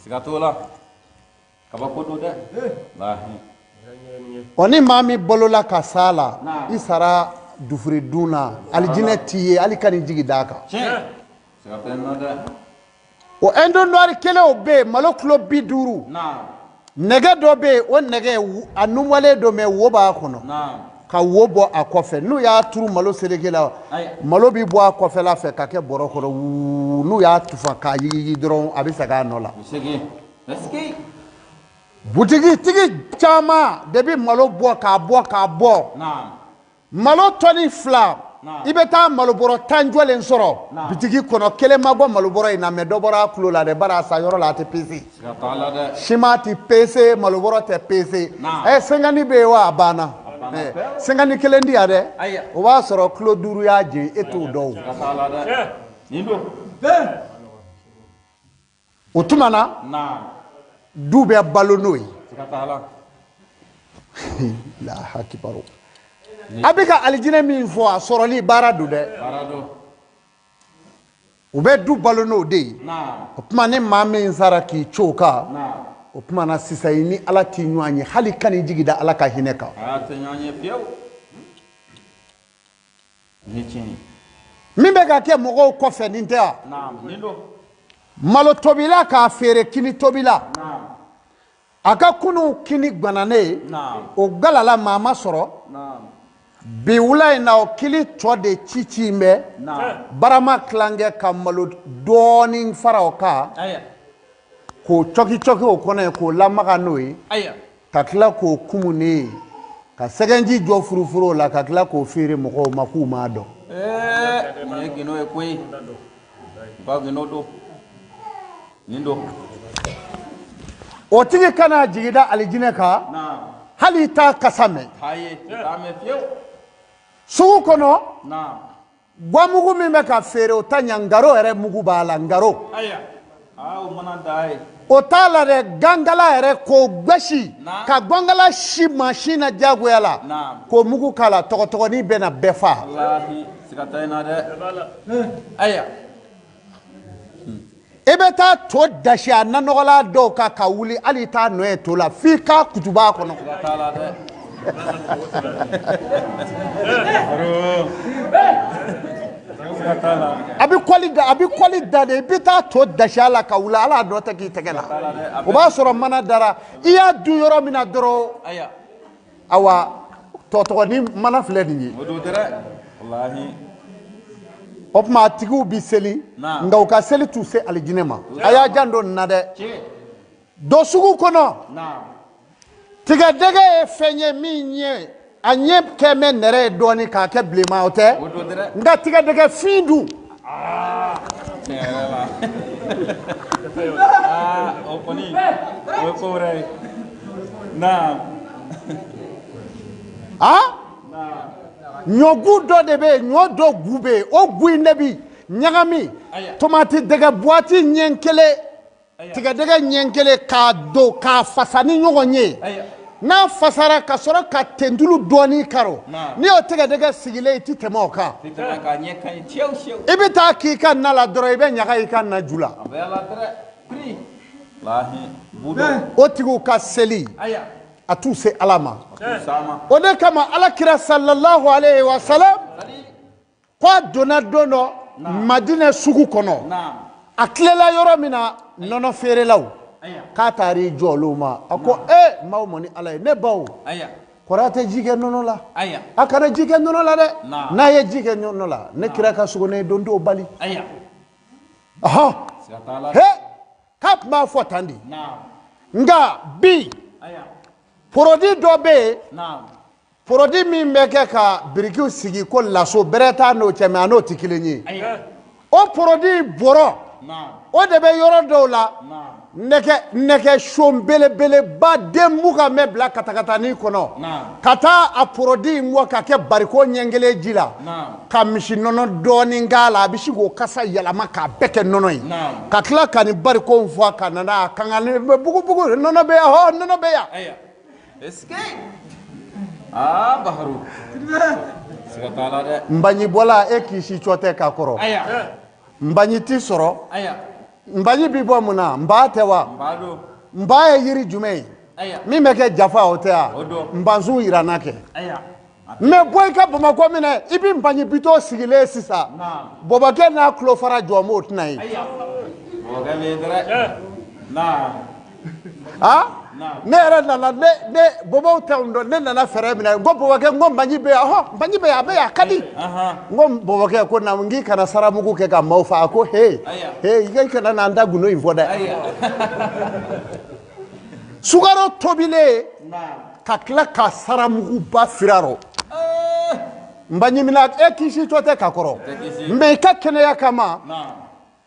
Siga t'o la. Kabako don dɛ. Ɔ ni maa min balola ka s'a la, i sara dufure dun na, alijinɛ t'i ye, hali ka n'i jigi d'a kan. O indo noir kelen o bɛ yen, malo kilo 50. Nɛgɛ dɔ bɛ yen, o nɛgɛ a numalen don, mɛ wo b'a kɔnɔ, ka wo bɔ a kɔfɛ. N'u y'a turu malo seleke la, malo bɛ bɔ a kɔfɛla fɛ ka kɛ bɔrɔ kɔnɔ wuu. N'u y'a tufa k'a yigiyigi dɔrɔn, a bɛ segin a nɔ la. Butigitigi caman de bɛ malo bɔ k'a bɔ k'a bɔ. Malo tɔni 2, i bɛ taa malobɔrɔ 10 jɔlen sɔrɔ bitigi kɔnɔ, kelen ma bɔ malobɔrɔ in na, mɛ dɔ bɔra a kulo la dɛ, bari a san yɔrɔ la a tɛ pese. Siman tɛ pese, malobɔrɔ tɛ pese. 50 bɛ yen wa, a banna. 51 di yan dɛ, o b'a sɔrɔ kilo 5 y'a jeni, e t'o dɔn o. O tuma na du bɛ balo n'o ye. Lahakibaru. A bɛ ka alijinɛ min fɔ, a sɔrɔli baara don dɛ. U bɛ du balo n'o de ye. O tuma ni maa min sara k'i co o kan, O tuma na sisan i ni Ala tɛ ɲɔgɔn ye, hali kan'i jigi da Ala ka hinɛ kan. A tɛ ɲɔgɔn ye fiyewu. Ni tiɲɛ ye. Min bɛ ka kɛ mɔgɔw kɔfɛ nin tɛ wa? Naam, nin don. Malo tobila k'a feere kini tobila. Naam. A ka kunu kini gbananen. Naam. O galala maa ma sɔrɔ. Naam. Bi wula in na o kili tɔ de ci ci in bɛ. Naam. Barama tilankɛ ka malo dɔɔnin fara o kan. Aya. K'o cɔki cɔki o kɔnɔ yen k'o lamaga n'o ye. Aya. Ka tila k'o kumu ne ye. Ka sɛgɛnji jɔ furufuru la ka tila k'o feere mɔgɔw ma k'u m'a dɔn. Nin ye gindo ye koyi. U ka gindo don. Nin don. O tigi kana jigi da alijinɛ kan. Naam. Hali i t'a kasa mɛn. Ayi, i t'a mɛn fiyewu. Sugu kɔnɔ. Naam. Guwamugu min bɛ ka feere o ta ɲa, ngaro yɛrɛ mugu b'a la, ngaro. Aya. Aa, o mana da ye. O t'a la dɛ, gangala yɛrɛ k'o gbɛsi. Naam. Ka gangala si mansin na diyagoya la. Naam. K'o mugu k'a la, tɔgɔtɔgɔnin bɛ na bɛɛ fa. Walahi, siga tɛ n na dɛ. Aya. I bɛ taa to dasi a nanɔgɔla dɔw kan ka wuli, hali i t'a nɔ ye to la, f'i k'a kutuba a kɔnɔ. Siga t'a la dɛ. Siga t'a la. A bɛ kɔli da, a bɛ kɔli da de, i bɛ taa to dasi a la ka wuli, hali a nɔ tɛ k'i tɛgɛ la. O b'a sɔrɔ mana dara, i y'a dun yɔrɔ min na dɔrɔn. Aya. Awa, tɔtɔgɔnin mana filɛ nin ye. O don tɛ dɛ. Walahi. O tuma a tigiw bi seli, Naam. nka u ka seli t'u se alijinɛ ma. A y'a janto nin na dɛ. Tiɲɛ. Don sugu kɔnɔ. Naam. Tigɛdɛgɛ ye fɛn ye min ye a ɲɛ kɛ mɛ nɛrɛ ye dɔɔnin k'a kɛ bilenman, o tɛ? O don tɛ dɛ. Nka tigɛdɛgɛ fin dun. Tiɲɛ yɛrɛ la. Aa, o kɔni, o ye ko wɛrɛ ye. Naam. Han? Ɲɔgu dɔ de bɛ yen, ɲɔ dɔ gu bɛ yen, o gu in de bi ɲagami. Aya. Tomati dɛgɛ buwati ɲɛ kelen, tigɛdɛgɛ ɲɛ kelen k'a don k'a fasa ni ɲɔgɔn ye. Aya. N'a fasara ka sɔrɔ ka tentulu dɔɔnin karo. Naam. N'i y'o tigɛdɛgɛ sigilen i ti tɛmɛ o kan. Ti tɛmɛ k'a ɲɛ ka ɲi fiyewu fiyewu. I bɛ taa k'i ka na la dɔrɔn i bɛ ɲaga i ka na ju la. A bɛ la dɛrɛ. Piri. Walahi, bu don. O tigiw ka seli. Aya. A t'u se Ala ma. A t'u s'a ma. O de kama Ala kira sallallahu alayhi wa salam. Ko a donna don dɔ Madinɛ sugu kɔnɔ. Naam. A tilela yɔrɔ min na nɔnɔ feerelaw. Aya. K'a taar'i jɔ olu ma. A ko ee maaw mɔ ni Ala ye, ne baw. Aya. Kɔrɔ a tɛ ji kɛ nɔnɔ la. Aya. A kana ji kɛ nɔnɔ la dɛ. Naam. N'a ye ji kɛ nɔnɔ la, ne kira ka sogonnen don t'o bali. Aya. Ɔhɔn. Siga t'a la. He k'a tun b'a fɔ tan de. Naam. Nka bi. Aya. Porodi dɔ bɛ yen. Naam. Porodi min bɛ kɛ ka birikiw sigi ko laso bɛrɛ t'a n'o cɛ mɛ a n'o tɛ kelen ye. Aya. O porodi bɔrɔ. Naam. O de bɛ yɔrɔ dɔw la. Naam. Nɛgɛ son belebeleba den mugan bɛ bila katakatanin kɔnɔ. Naam. Ka taa a porodi in bɔ ka kɛ bariko ɲɛ kelen ji la. Naam. Ka misi nɔnɔ dɔɔnin k'a la, a bɛ sin k'o kasa yɛlɛma k'a bɛɛ kɛ nɔnɔ ye. Naam. Ka tila ka nin bariko in fɔ ka na n'a kangalen bɛ bugubugu nɔnɔ bɛ yan hɔ nɔnɔ bɛ yan. Aya. Est-ce que Ah, Baharu. Siga t'a la dɛ. Nbaɲibɔla e k'i si cɔ tɛ ka kɔrɔ. Aya. Nbaɲi ti sɔrɔ. Aya. Nbaɲi bi bɔ mun na? Nba tɛ wa? Nba don. Nba ye yiri jumɛn ye? Aya. Min bɛ kɛ jafa o tɛ wa? O don. Nbansun yira n na kɛ. Aya. Mɛ bɔ i ka Bamakɔ minɛ, i bɛ nbaɲi bitɔ sigilen sisan. Naam. Bɔbɔkɛ n'a tulo fara jɔ m'o tɛna ye. Aya. Bɔbɔkɛ bɛ yen dɛrɛ. Naam. Ah? Naam. Ne yɛrɛ nana ne ne bɔbɔw tɛ n dɔn, ne nana fɛɛrɛ minɛ n ko bɔbɔkɛ n ko nbaɲi bɛ yan ɔhɔn nbaɲi bɛ yan a bɛ yan a ka di. Ahan. N ko bɔbɔkɛ ko na n k'i kana saramugu kɛ ka maaw fa a ko he Aya. he i kana n'an da gundo in fɔ dɛ. Aya. Sukaro tobilen Naam. ka tila ka saramuguba fira rɔ. Nbaɲi mina e kisi tɔ tɛ ka kɔrɔ. Tɛ kisi. Mɛ i ka kɛnɛya kama. Naam.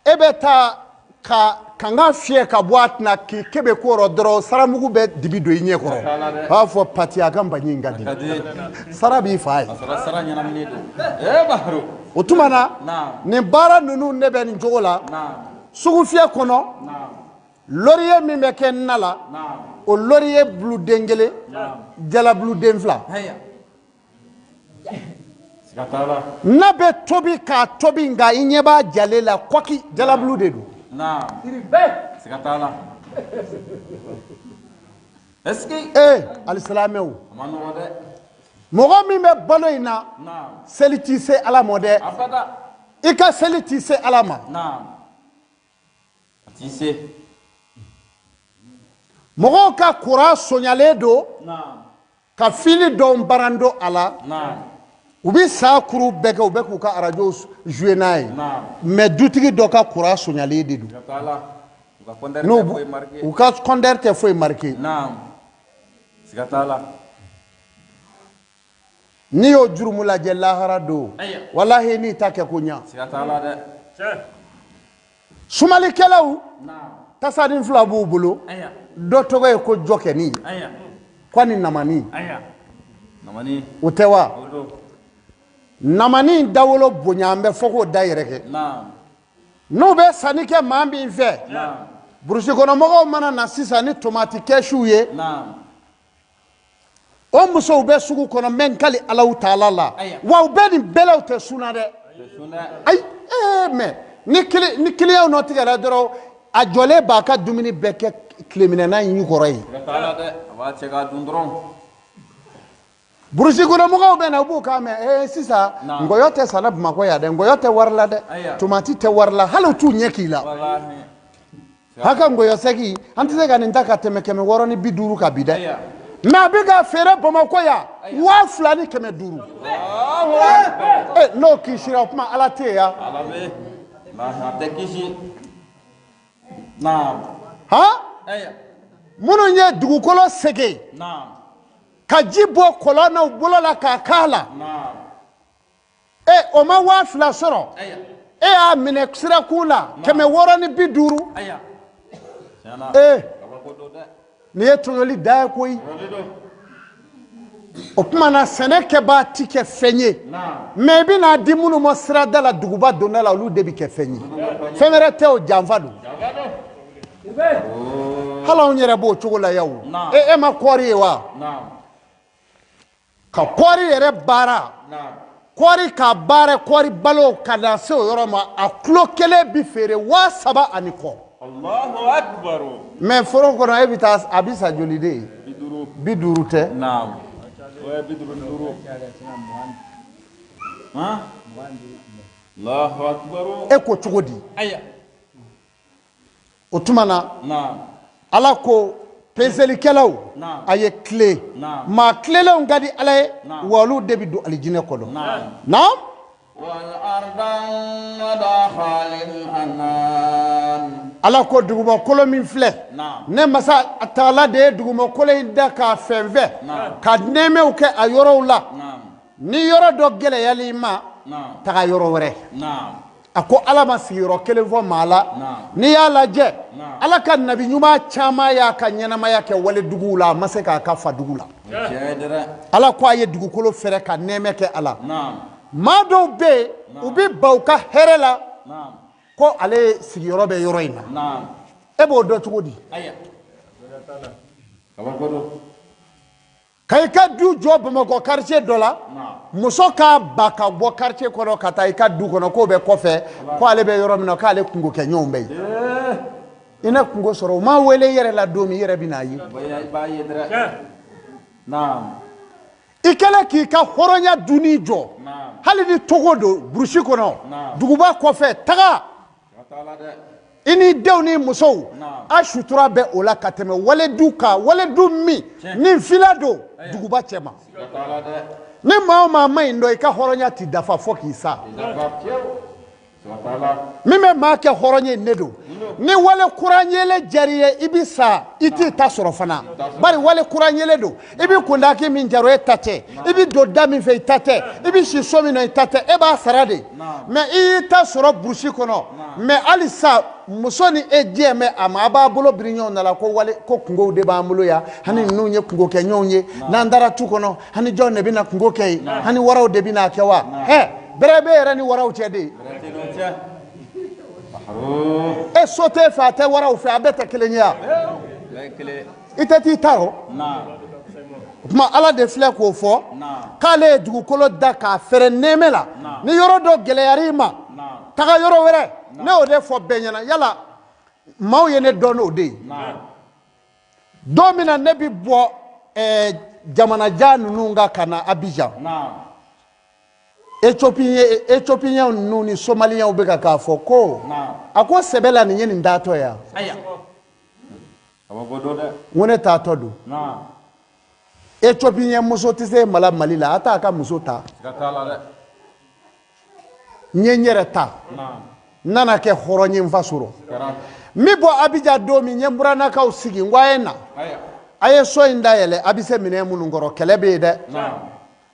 E bɛ taa ka kanga fiyɛ ka bɔ a tɛna k'i kebe ko rɔ dɔrɔn saramugu bɛ dibi don i ɲɛ kɔrɔ. T'a la dɛ. A b'a fɔ pati a ka nbaɲi in ka di. Ka di. Sara b'i fa ye. A sɔrɔ sara ɲɛnaminen don. Ee Baharu. O tuma na Naam. nin baara ninnu ne bɛ nin cogo la. Naam. Sugufiyɛ kɔnɔ. Naam. Laurier min bɛ kɛ na la. Naam. O laurier bulu den kelen. Naam. Jala bulu den fila. Haya. Siga t'a la. Na bɛ tobi k'a tobi nka i ɲɛ b'a jalen la kɔki jalabulu de don. Naam. Siga t'a la. Est-ce que Ee alisilamɛw, a ma nɔgɔ dɛ. Mɔgɔ min bɛ balo in na, seli t'i se Ala ma dɛ. Abada. I ka seli t'i se Ala ma. Naam, a t'i se. Mɔgɔw ka kuran sonyalen don ka fili dɔw barando a la. U bɛ sa kuru bɛɛ kɛ, u bɛ k'u ka arajo jouer n'a ye. Mais dutigi dɔ ka kuran sonyalen de don. Siga t'a la, u ka compteur N'u tɛ foyi marqué. U ka compteur tɛ foyi marqué. Naam, siga t'a la. N'i y'o jurumu lajɛ lahara don, Ayiwa. walahi n'i ta kɛ ko ɲa. Siga t'a la dɛ. Sumalikɛlaw, tasanin fila b'u bolo. Dɔ tɔgɔ ye ko jɔkɛni, ko ni namani. Namani. O tɛ wa? O don. Namani dawolo bonya, an bɛ fɔ k'o da yɛrɛ kɛ. N'u bɛ sanni kɛ maa min fɛ, burusi kɔnɔmɔgɔw mana na sisan ni tomati kɛsiw ye, o musow bɛ sugu kɔnɔ, n bɛ n kali Alahu taala la. Ayiwa. Wa u bɛ nin bɛɛ la, u tɛ sunna dɛ. Tɛ sun dɛ. Ayi, mais ni kiliyanw nɔ tigɛra dɔrɔn, a jɔlen b'a ka dumuni bɛɛ kɛ tileminɛna in kɔrɔ ye. Siga t'a la dɛ, a b'a cɛ k'a dun dɔrɔn. Burusi kɔnɔmɔgɔw bɛ na, u b'u kan mɛn sisan, nkɔyɔ tɛ sanna Bamakɔ yan dɛ, nkɔyɔ tɛ wari la dɛ, Ayiwa. tomati tɛ wari la, hali u t'u ɲɛ k'i la. Walahi. Haka nkɔyɔ sɛgi, an tɛ se ka nin ta ka tɛmɛ 650 kan bi dɛ. Ayiwa. Mais a bɛ ka feere Bamakɔ yan 2500. N'o kisira, o kuma Ala tɛ yen yan. Ala bɛ, walahi, a tɛ kisi. Naam. Han, Ayiwa. minnu ye dugukolo sege ka ji bɔ kɔlɔn na u bolo la k'a k'a la, o ma 2000 sɔrɔ. Ayiwa. E y'a minɛ sirakun la 650. Ayiwa, tiɲɛ na. Kabako don dɛ. Nin ye tɔɲɔli da ye koyi. Tɔɲɔli don. O tuma na, sɛnɛ kɛbaa ti kɛ fɛn ye. Mais i bɛna di minnu ma sirada la, duguba donda la, olu de bɛ kɛ fɛn ye. Fɛn wɛrɛ tɛ, o janfa don. Janfa don. Hali anw yɛrɛ b'o cogo la yan o. E ma kɔɔri ye wa? Naam. Ka kɔɔri yɛrɛ baara, kɔɔri ka baara, kɔɔri balo ka na se o yɔrɔ ma, a kulo kelen bi feere 3000 ani kɔ. Allahu akbar. Mais foro kɔnɔ, e bɛ taa, a bɛ sa joli de ye? 50. 50 tɛ? Naam, o ye 55. Han, Allahu akbar. E ko cogo di? Ayiwa. O tuma na, Ala ko peselikɛlaw, a ye tilen. Maa tilenlenw ka di Ala ye, wa olu de bɛ don alijinɛ kɔnɔ. Naam. والأرض وضعها للأنام. Ala ko dugumakolo min filɛ, ne masa taala de ye dugumakolo in da k'a fɛnfɛn, ka nɛɛmɛw kɛ a yɔrɔw la. Ni yɔrɔ dɔ gɛlɛyali ma, taga yɔrɔ wɛrɛ. A ko Ala ma sigiyɔrɔ kelen fɔ maa la. N'i y'a lajɛ, Ala ka nabi ɲuman caman y'a ka ɲɛnamaya kɛ waleduguw la, a ma se k'a ka fadugu la. Tiɲɛ ye dɛ. Ala ko a ye dugukolo fɛrɛ ka nɛɛmɛ kɛ a la. Maa dɔw bɛ yen, u bɛ ban u ka hɛrɛ la, ko ale sigiyɔrɔ bɛ yɔrɔ in na. E b'o dɔn cogo di? Ayiwa, kabako don. Ka i ka du jɔ Bamakɔ quartier dɔ la, muso k'a ba ka bɔ quartier kɔnɔ ka taa i ka du kɔnɔ, k'o bɛ kɔfɛ, ko ale bɛ yɔrɔ min na, k'ale kungo kɛ ɲɔgɔn bɛ yen. I na kungo sɔrɔ, u m'a wele i yɛrɛ la don min, i yɛrɛ bɛ n'a ye. I b'a ye dɛ. Naam. I kɛlen k'i ka hɔrɔnya dunni jɔ, hali ni togo don burusi kɔnɔ, duguba kɔfɛ, taga. Siga t'a la dɛ. I ni denw ni musow, a sutura bɛ o la ka tɛmɛ waledu kan, waledu min ni villa don duguba cɛ ma. Siga t'a la dɛ. Ni maa o maa ma ɲi dɔn, i ka hɔrɔnya ti dafa fo k'i sa. I dafa fiyewu, siga t'a la. Min bɛ maa kɛ hɔrɔn ye, ne don. Ni wale kuran yelen diyar'i ye, i bi sa, i t'i ta sɔrɔ fana, bari wale kuran yelen don. I bi kundaki min jara, e ta tɛ. I bi don da min fɛ, i ta tɛ. I bi si so min na, i ta tɛ. E b'a sara de. Mais i y'i ta sɔrɔ burusi kɔnɔ, mais halisa muso ni e diɲɛ mɛ a ma, a b'a bolo biri ɲɔgɔn na la, ko wale ko kungow de b'an bolo yan, hani ninnu ye kungo kɛ ɲɔgɔn ye. N'an taara tu kɔnɔ, hani jɔn de bɛna kungo kɛ yen? Hani waraw de bɛna kɛ wa? Bɛrɛ bɛ yɛrɛ ni waraw cɛ de. Bɛrɛ tɛ n'o cɛ. E so t'e fɛ, a tɛ waraw fɛ, a bɛɛ tɛ kelen ye wa? Bɛɛ ye kelen. I tɛ t'i ta rɔ. O tuma, Ala de filɛ k'o fɔ, k'ale ye dugukolo da k'a fɛrɛ nɛɛmɛ la. Ni yɔrɔ dɔ gɛlɛyara i ma, taga yɔrɔ wɛrɛ. Ne y'o de fɔ bɛɛ ɲɛna. Yala Maaw ye ne dɔn n'o de ye. Don min na ne bi bɔ jamanajan ninnu kan ka na Abidjan. Éthiopien ninnu ni Somaliyɛnw bɛ ka k'a fɔ ko a ko sɛbɛ la nin ye nin taatɔ ye yan. N ko ne taatɔ don. Éthiopien muso tɛ se mala Mali la, a t'a ka muso ta. N ye n yɛrɛ ta. N nana kɛ hɔrɔn ye n faso rɔ. N bɛ bɔ Abidjan don min, n ye n burannakaw sigi, n ko a ye na. A ye so in dayɛlɛ, a bɛ se minɛn minnu kɔrɔ, kɛlɛ bɛ yen dɛ.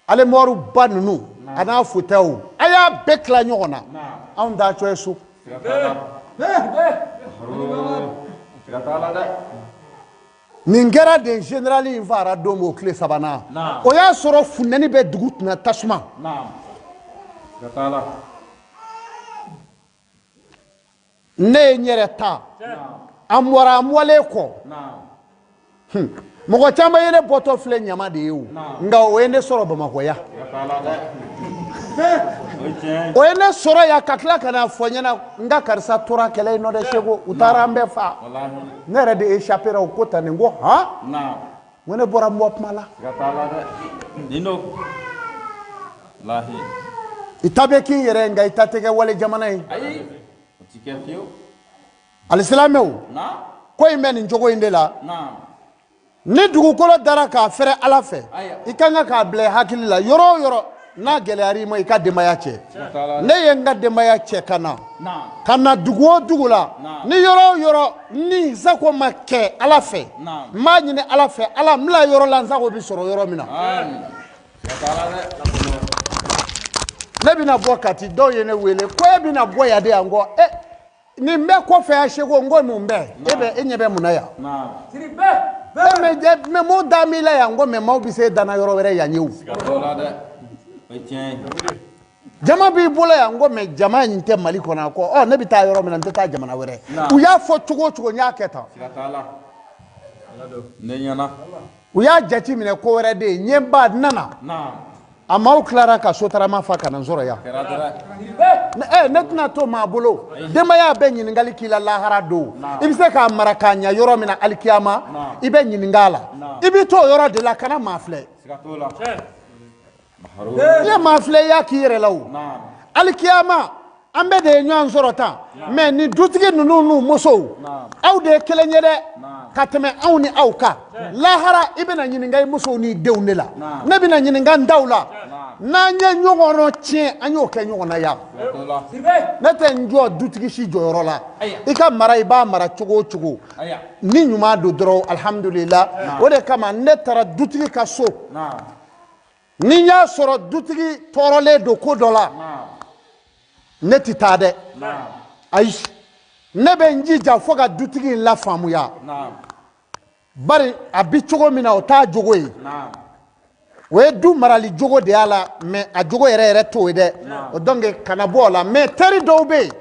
Alemɔri ba ninnu a n'a fauteuil, a y'a bɛɛ tila ɲɔgɔn na. Anw taatɔ ye so. Nin kɛra den général in fara don o tile sabanan. O y'a sɔrɔ funteni bɛ dugu tɛna tasuma. Ne ye n yɛrɛ ta. An bɔra, an bɔlen kɔ. Mɔgɔ caman ye ne bɔtɔ filɛ ɲama de ye o. Nka o ye ne sɔrɔ Bamakɔ yan. O ye ne sɔrɔ yan ka tila ka na fɔ n ɲɛna n ka karisa tora kɛlɛ in nɔ dɛ Seko, u taara an bɛɛ fa. Ne yɛrɛ de échappera o ko tan nin ko han. N ko ne bɔra n bɔ kuma la. I ta bɛ k'i yɛrɛ ye nka i ta tɛ kɛ wale jamana ye. Alisilamɛw, ko in bɛ nin cogo in de la. Ni dugukolo dara k'a fɛrɛ Ala fɛ, i ka kan k'a bila i hakili la yɔrɔ o yɔrɔ n'a gɛlɛyara i ma, i ka denbaya cɛ. Ne ye n ka denbaya cɛ ka na ka na dugu o dugu la, ni yɔrɔ o yɔrɔ ni n sago ma kɛ Ala fɛ, n b'a ɲini Ala fɛ, Ala n bila yɔrɔ la n sago bɛ sɔrɔ yɔrɔ min na. Ne bɛna bɔ Kati, dɔw ye ne wele ko e bɛna bɔ yan de yan kɔ. Nin bɛɛ kɔfɛ ya Seko, n ko mun bɛɛ? E bɛ e ɲɛ bɛ mun na yan? Mɛ m'o da m'i la yan, n ko mɛ maaw bɛ se danna yɔrɔ wɛrɛ yan ye o. Jama b'i bolo yan, n ko mɛ jama in tɛ Mali kɔnɔ a kɔ. Ɔ ne bɛ taa yɔrɔ min na, n tɛ taa jamana wɛrɛ. U y'a fɔ cogo o cogo, n y'a kɛ tan. U y'a jate minɛ ko wɛrɛ de ye, n ye n ba nana. A maaw tilara ka sotarama fa ka na n sɔrɔ yan. Ne tɛna to maa bolo. Denbaya bɛ ɲininkali k'i la lahara don. I bɛ se k'a mara k'a ɲɛ yɔrɔ min na alikiyama, i bɛ ɲininka a la. I bɛ to o yɔrɔ de la, kana maa filɛ. I ye maa filɛ, i y'a k'i yɛrɛ la o. Alikiyama, an bɛɛ de ye ɲɔgɔn sɔrɔ tan. Mɛ nin dutigi ninnu n'u musow, aw de ye kelen ye dɛ, ka tɛmɛ anw ni aw kan. Lahara i bɛna ɲininka i musow n'i denw de la. Ne bɛna ɲininka n taw la. N'an ye ɲɔgɔn tiɲɛ, an y'o kɛ ɲɔgɔn na yan. Ne tɛ n jɔ dutigi si jɔyɔrɔ la. I ka mara, i b'a mara cogo o cogo. Ni ɲuman don dɔrɔn, alihamudulila. O de kama ne taara dutigi ka so. Ni n y'a sɔrɔ dutigi tɔɔrɔlen don ko dɔ la, ne tɛ taa dɛ. Ayi, ne bɛ n jija fo ka dutigi in lafaamuya. Bari a bi cogo min na, o t'a jogo ye. O ye du marali jogo de y'a la, mɛ a jogo yɛrɛ yɛrɛ t'o ye dɛ. O donc kana bɔ o la. Mɛ teri dɔw bɛ yen,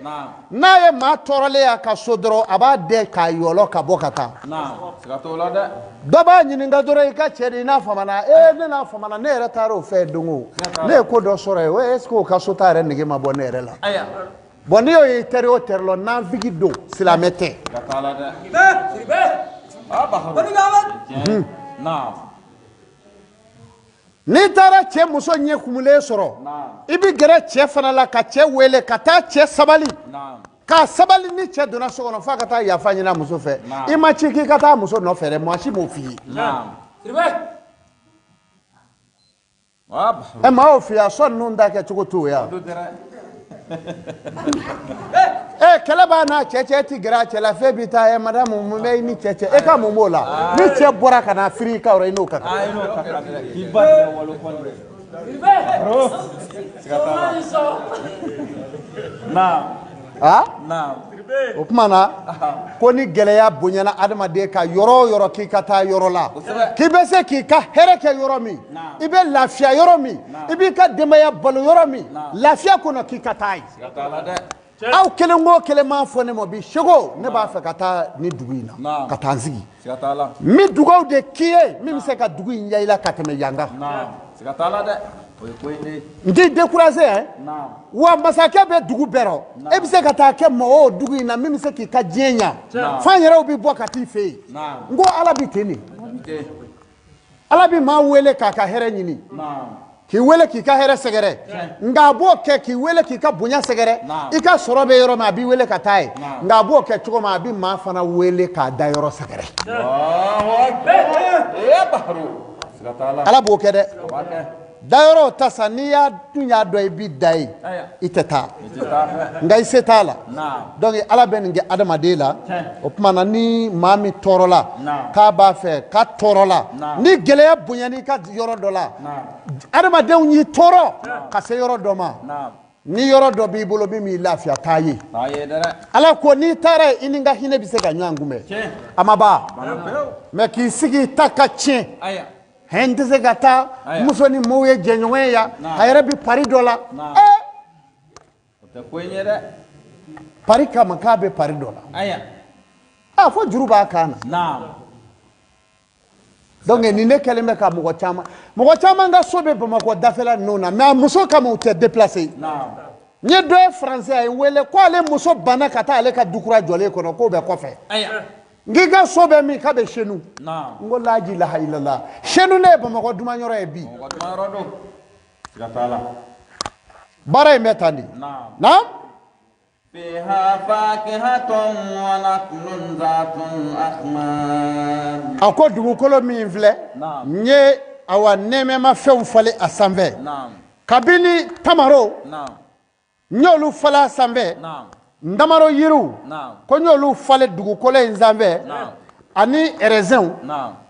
n'a ye maa tɔɔrɔlen y'a ka so dɔrɔn, a b'a dɛn k'a yɔlɔ ka bɔ ka taa. Dɔ b'a ɲininka dɔrɔn, i ka cɛ de, i n'a famana. Ee, ne n'a famana, ne yɛrɛ taara o fɛ don o. Ne ye ko dɔ sɔrɔ yen, est ce que o ka so ta yɛrɛ nege ma bɔ ne yɛrɛ la? Bon, n'i y'o ye teri o teri la, nafigi don, silamɛ tɛ. N'i taara cɛ muso ɲɛ kumulen sɔrɔ, i bɛ gɛrɛ cɛ fana la ka cɛ wele ka taa cɛ sabali. K'a sabali, ni cɛ donna so kɔnɔ f'a ka taa yafa ɲini a muso fɛ. I ma ci k'i ka taa muso nɔfɛ dɛ, maa si m'o f'i ye. Ɛ, maa y'o f'i ye, a sɔ ninnu ta kɛcogo t'o ye. Kɛlɛ b'a n'a cɛ cɛ, e ti gɛrɛ a cɛ la, f'e bɛ taa. Madamu, mun bɛ i ni cɛ cɛ? E ka mun b'o la? Ni cɛ bɔra ka na firi i ka yɔrɔ, i n'o ka kan. O tuma na, ko ni gɛlɛya bonyana adamaden ka yɔrɔ o yɔrɔ, k'i ka taa yɔrɔ la k'i bɛ se k'i ka hɛrɛ kɛ yɔrɔ min, i bɛ lafiya yɔrɔ min, i b'i ka denbaya balo yɔrɔ min, lafiya kɔnɔ, k'i ka taa yen. Aw kelen o kelen m'a fɔ ne ma bi, Seko, ne b'a fɛ ka taa ni dugu in na, ka taa n sigi. N bɛ dugawu de k'i ye min bɛ se ka dugu in ɲɛ i la ka tɛmɛ yan kan. N t'i découragé hein. Wa masakɛ bɛ dugu bɛɛ rɔ, e bɛ se ka taa kɛ mɔgɔ o dugu in na min bɛ se k'i ka diɲɛ ɲa, f'an yɛrɛw bɛ bɔ ka t'i fɛ yen. N ko Ala bɛ ten de, Ala bɛ maa wele k'a ka hɛrɛ ɲini, k'i wele k'i ka hɛrɛ sɛgɛrɛ, nka a b'o kɛ k'i wele k'i ka bonya sɛgɛrɛ, i ka sɔrɔ bɛ yɔrɔ min a b'i wele ka taa yen, nka a b'o kɛ cogo min a bɛ maa fana wele k'a da yɔrɔ sɛgɛrɛ. Ala b'o kɛ dɛ. Dayɔrɔ ta sa, n'i y'a dun y'a dɔn i b'i da yen, i tɛ taa, nka i se t'a la. Donc Ala bɛ nin kɛ adamaden la. O tuma na ni maa min tɔɔrɔla k'a b'a fɛ k'a tɔɔrɔla, ni gɛlɛya bonyana i ka yɔrɔ dɔ la, adamadenw y'i tɔɔrɔ ka se yɔrɔ dɔ ma, ni yɔrɔ dɔ b'i bolo min b'i lafiya, taa ye. Ala ko n'i taara yen, i ni n ka hinɛ bɛ se ka ɲɔgɔn kunbɛn. A ma ban, mɛ k'i sigi i ta ka tiɲɛ. Hɛn tɛ se ka taa, muso ni maaw ye jɛɲɔgɔn ye yan, a yɛrɛ bɛ pari dɔ la. Pari kama k'a bɛ pari dɔ la. A fo juru b'a kan na. Donc nin de kɛlen bɛ ka mɔgɔ caman ka so bɛ Bamakɔ dafɛla ninnu na, mais a muso kama u tɛ déplacer. N ye dɔ ye français, a ye n wele ko ale muso banna ka taa ale ka du kura jɔlen kɔnɔ k'o bɛ kɔfɛ. N k'i ka so bɛ min? K'a bɛ Senu. N ko laaji laha ilala, Senu ne ye Bamakɔ dumanyɔrɔ ye bi. Baara in bɛ tan de. Naam. A ko dugukolo min filɛ, n ye awa nɛɛmɛmafɛnw falen a sanfɛ. Kabini tamaro, n y'olu falen a sanfɛ. Ntamaro yiriw, ko n y'olu falen dugukolo in sanfɛ, ani ɛrɛzɛnw,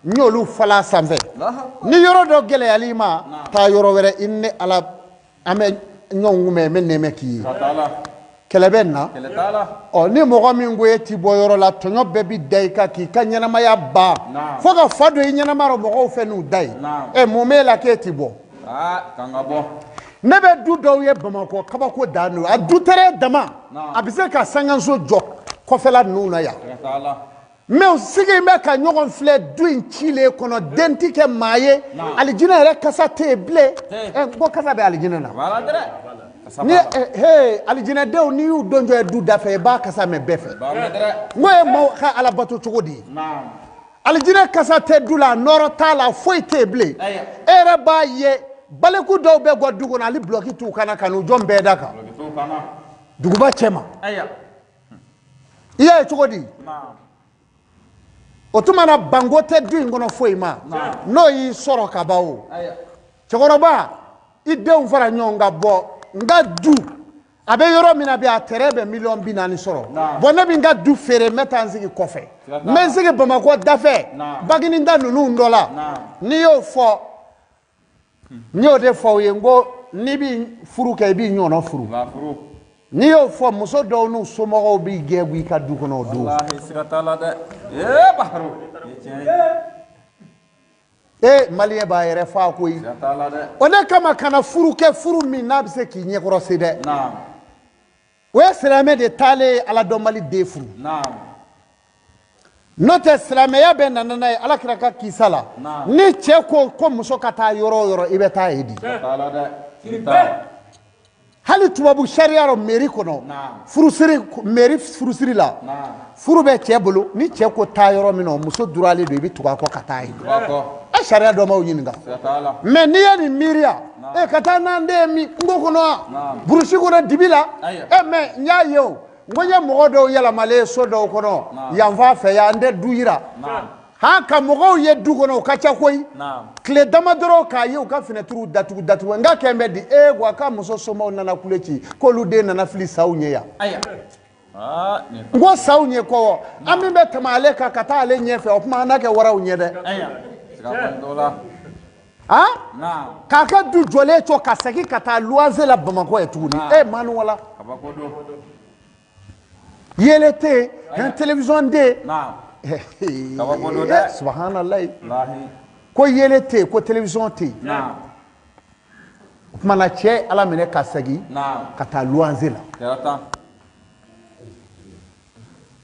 n y'olu falen a sanfɛ. Ni yɔrɔ dɔ gɛlɛyal'i ma, taa yɔrɔ wɛrɛ, i ni Ala an bɛ ɲɔgɔn kunbɛn, n bɛ nɛɛmɛ k'i ye. Kɛlɛ bɛ nin na. Ɔ ni mɔgɔ min ko e ti bɔ yɔrɔ la, tɔɲɔ bɛɛ bi da i kan k'i ka ɲɛnamaya ban, fo ka fa don i ɲɛnama rɔ mɔgɔw fɛ n'u da ye. Ɛ mun b'e la k'e ti bɔ? Ne bɛ du dɔw ye Bamakɔ, kabako dan don. A du tɛrɛ dama, a bɛ se ka sankanso jɔ kɔfɛla ninnu na yan. Mais u sigilen bɛ ka ɲɔgɔn filɛ du in cilen kɔnɔ, den ti kɛ maa ye, alijinɛ yɛrɛ kasa tɛ yen bilen. Ɛ n ko kasa bɛ alijinɛ na. Ni he alijinɛdenw n'i y'u don jɔ ye du da fɛ, i b'a kasa mɛn bɛɛ fɛ. N ko ye maaw ka ala bato cogo di ye? Alijinɛ kasa tɛ du la, nɔrɔ t'a la, foyi tɛ yen bilen. E yɛrɛ b'a ye baliku dɔw bɛ bɔ du kɔnɔ, hali bulɔki t'u kana ka n'u jɔ n bɛɛ da kan duguba cɛ ma. I y'a ye cogo di? O tuma na banko tɛ du in kɔnɔ foyi ma. N'o y'i sɔrɔ ka ban o, cɛkɔrɔba i denw fara ɲɔgɔn kan bɔ n ka du a bɛ yɔrɔ min na bi, a tɛrɛ bɛ 40 miliyɔn sɔrɔ. Bɔn ne bɛ n ka du feere, n bɛ taa n sigi kɔfɛ, n bɛ n sigi Bamakɔ dafɛ Baginida ninnu dɔ la. N'i y'o fɔ, n y'o de fɔ aw ye, n ko n'i bɛ furu kɛ, i b'i ɲɔgɔnna furu. N'i y'o fɔ, muso dɔw n'u somɔgɔw b'i gɛn i ka du kɔnɔ o don. Ee maliyɛn b'a yɛrɛ fa koyi. O de kama kana furu kɛ furu min n'a bɛ se k'i ɲɛkɔrɔ se dɛ. O ye silamɛ de taalen ye ala dɔnbali den furu. N'o tɛ silamɛya bɛɛ nana n'a ye Ala kira ka kisa la. Ni cɛ ko ko muso ka taa yɔrɔ o yɔrɔ, i bɛ taa yen de. Hali tubabu sariya rɔ mairie kɔnɔ, furusiri mairie furusiri la, furu bɛ cɛ bolo. Ni cɛ ko taa yɔrɔ min na, muso duralen don, i bɛ tugu a kɔ ka taa yen. E sariya dɔnbaw ɲininka. Mais n'i ye nin miiriya, e ka taa n'an den ye min kungo kɔnɔ wa, burusi kɔnɔ dibi la. E mais n y'a ye o, n ko n ye mɔgɔ dɔw yɛlɛmalen so dɔw kɔnɔ yanfan fɛ yan, n tɛ du yira. Han ka mɔgɔw ye du kɔnɔ, o ka ca koyi. Tile dama dɔrɔn k'a ye u ka finɛtiriw datugu datugu. N ka kɛ n bɛ di e wa k'a muso somaw nana kule ci k'olu den nana fili saw ɲɛ yan. N ko saw ɲɛ kɔ, an min bɛ tɛmɛ ale kan ka taa ale ɲɛfɛ, o tuma an n'a kɛ waraw ɲɛ dɛ. Han k'a ka du jɔlen to ka segin ka taa luwanse la Bamakɔ ye tuguni. E manu wala yɛlɛ tɛ yen, télévision tɛ yen. Subahanallahi, ko yɛlɛ tɛ yen, ko télévision tɛ yen. O tuma na cɛ ala minɛ ka segin ka taa luwanse la.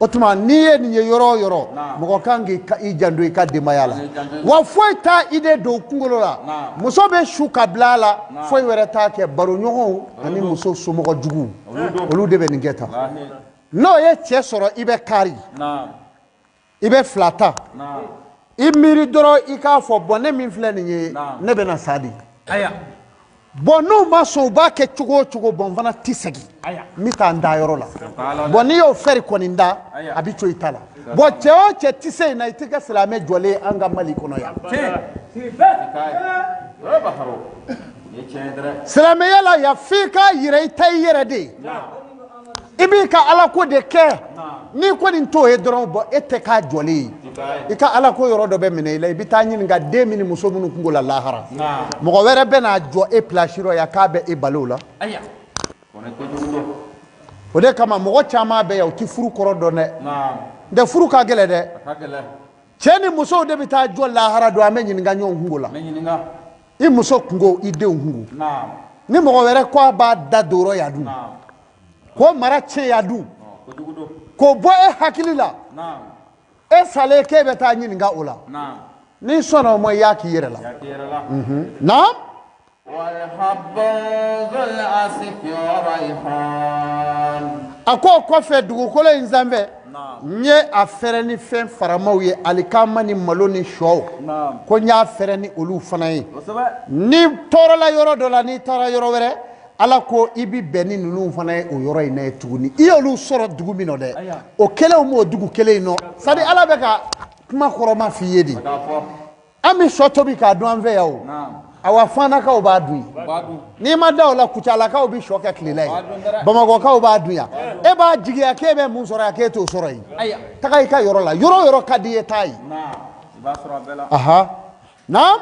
O tuma n'i ye nin ye yɔrɔ o yɔrɔ, mɔgɔ kan k'i janto i ka denbaya la. Wa foyi t'a idée don u kunkolo la. Muso bɛ su ka bila a la, foyi wɛrɛ t'a kɛ, baroɲɔgɔnw ani muso somɔgɔ juguw, olu de bɛ nin kɛ tan. N'o ye cɛ sɔrɔ, i bɛ kari, i bɛ fila ta, i miiri dɔrɔn i k'a fɔ, bon, ne min filɛ nin ye, ne bɛna sa de. Bon, n'u ma sɔn, u b'a kɛ cogo o cogo, bon, n fana ti segin, n bɛ taa n da yɔrɔ la. Bon, n'i y'o fɛri kɔni da, a bɛ to i ta la. Bon, cɛ o cɛ tɛ se yen na, i tɛ kɛ silamɛ jɔlen ye an ka Mali kɔnɔ yan. Silamɛya la yan, f'i k'a yira i ta i yɛrɛ de ye, i b'i ka alako de kɛ. N'i kɔni t'o ye dɔrɔn, bon, e tɛ k'a jɔlen ye. I ka alako yɔrɔ dɔ bɛ minɛ i la, i bɛ taa ɲininka den min ni muso minnu kungo la lahara. Mɔgɔ wɛrɛ bɛ n'a jɔ e pilasi rɔ yan k'a bɛ e balo o la. O de kama mɔgɔ caman bɛ yan, u tɛ furu kɔrɔ dɔn dɛ. N tɛ furu ka gɛlɛn dɛ. Cɛ ni musow de bɛ taa jɔ lahara don, an bɛ ɲininka ɲɔgɔn kungo la. I muso kungo, i denw kungo. Ni mɔgɔ wɛrɛ ko a b'a da don yɔrɔ yan dun, k'o mara tiɲɛ yan dun, k'o bɔ e hakili la, e salen k'e bɛ taa ɲininka o la, n'i sɔnna o ma, i y'a k'i yɛrɛ la. Naam. A ko o kɔfɛ, dugukolo in sanfɛ, n ye a fɛrɛ ni fɛn faramaw ye, alikama ni malo ni sɔw, ko n y'a fɛrɛ ni olu fana ye. N'i tɔɔrɔla yɔrɔ dɔ la, n'i taara yɔrɔ wɛrɛ, Ala ko i bi bɛn ni ninnu fana ye o yɔrɔ in na ye tuguni. I y'olu sɔrɔ dugu min nɔ dɛ, o kelenw m'o dugu kelen in nɔ. C'est à dire, Ala bɛ ka kuma kɔrɔma f'i ye de. An bɛ sɔ tobi k'a dun an fɛ yan o, awa, Fanakaw b'a dun yen. N'i ma da o la, Kucalakaw bɛ sɔ kɛ tilela ye, Bamakɔkaw b'a dun yan. E b'a jigiya k'e bɛ mun sɔrɔ yan, k'e t'o sɔrɔ yen. Taga i ka yɔrɔ la, yɔrɔ o yɔrɔ ka di i ye, taa yen. Aha, naam.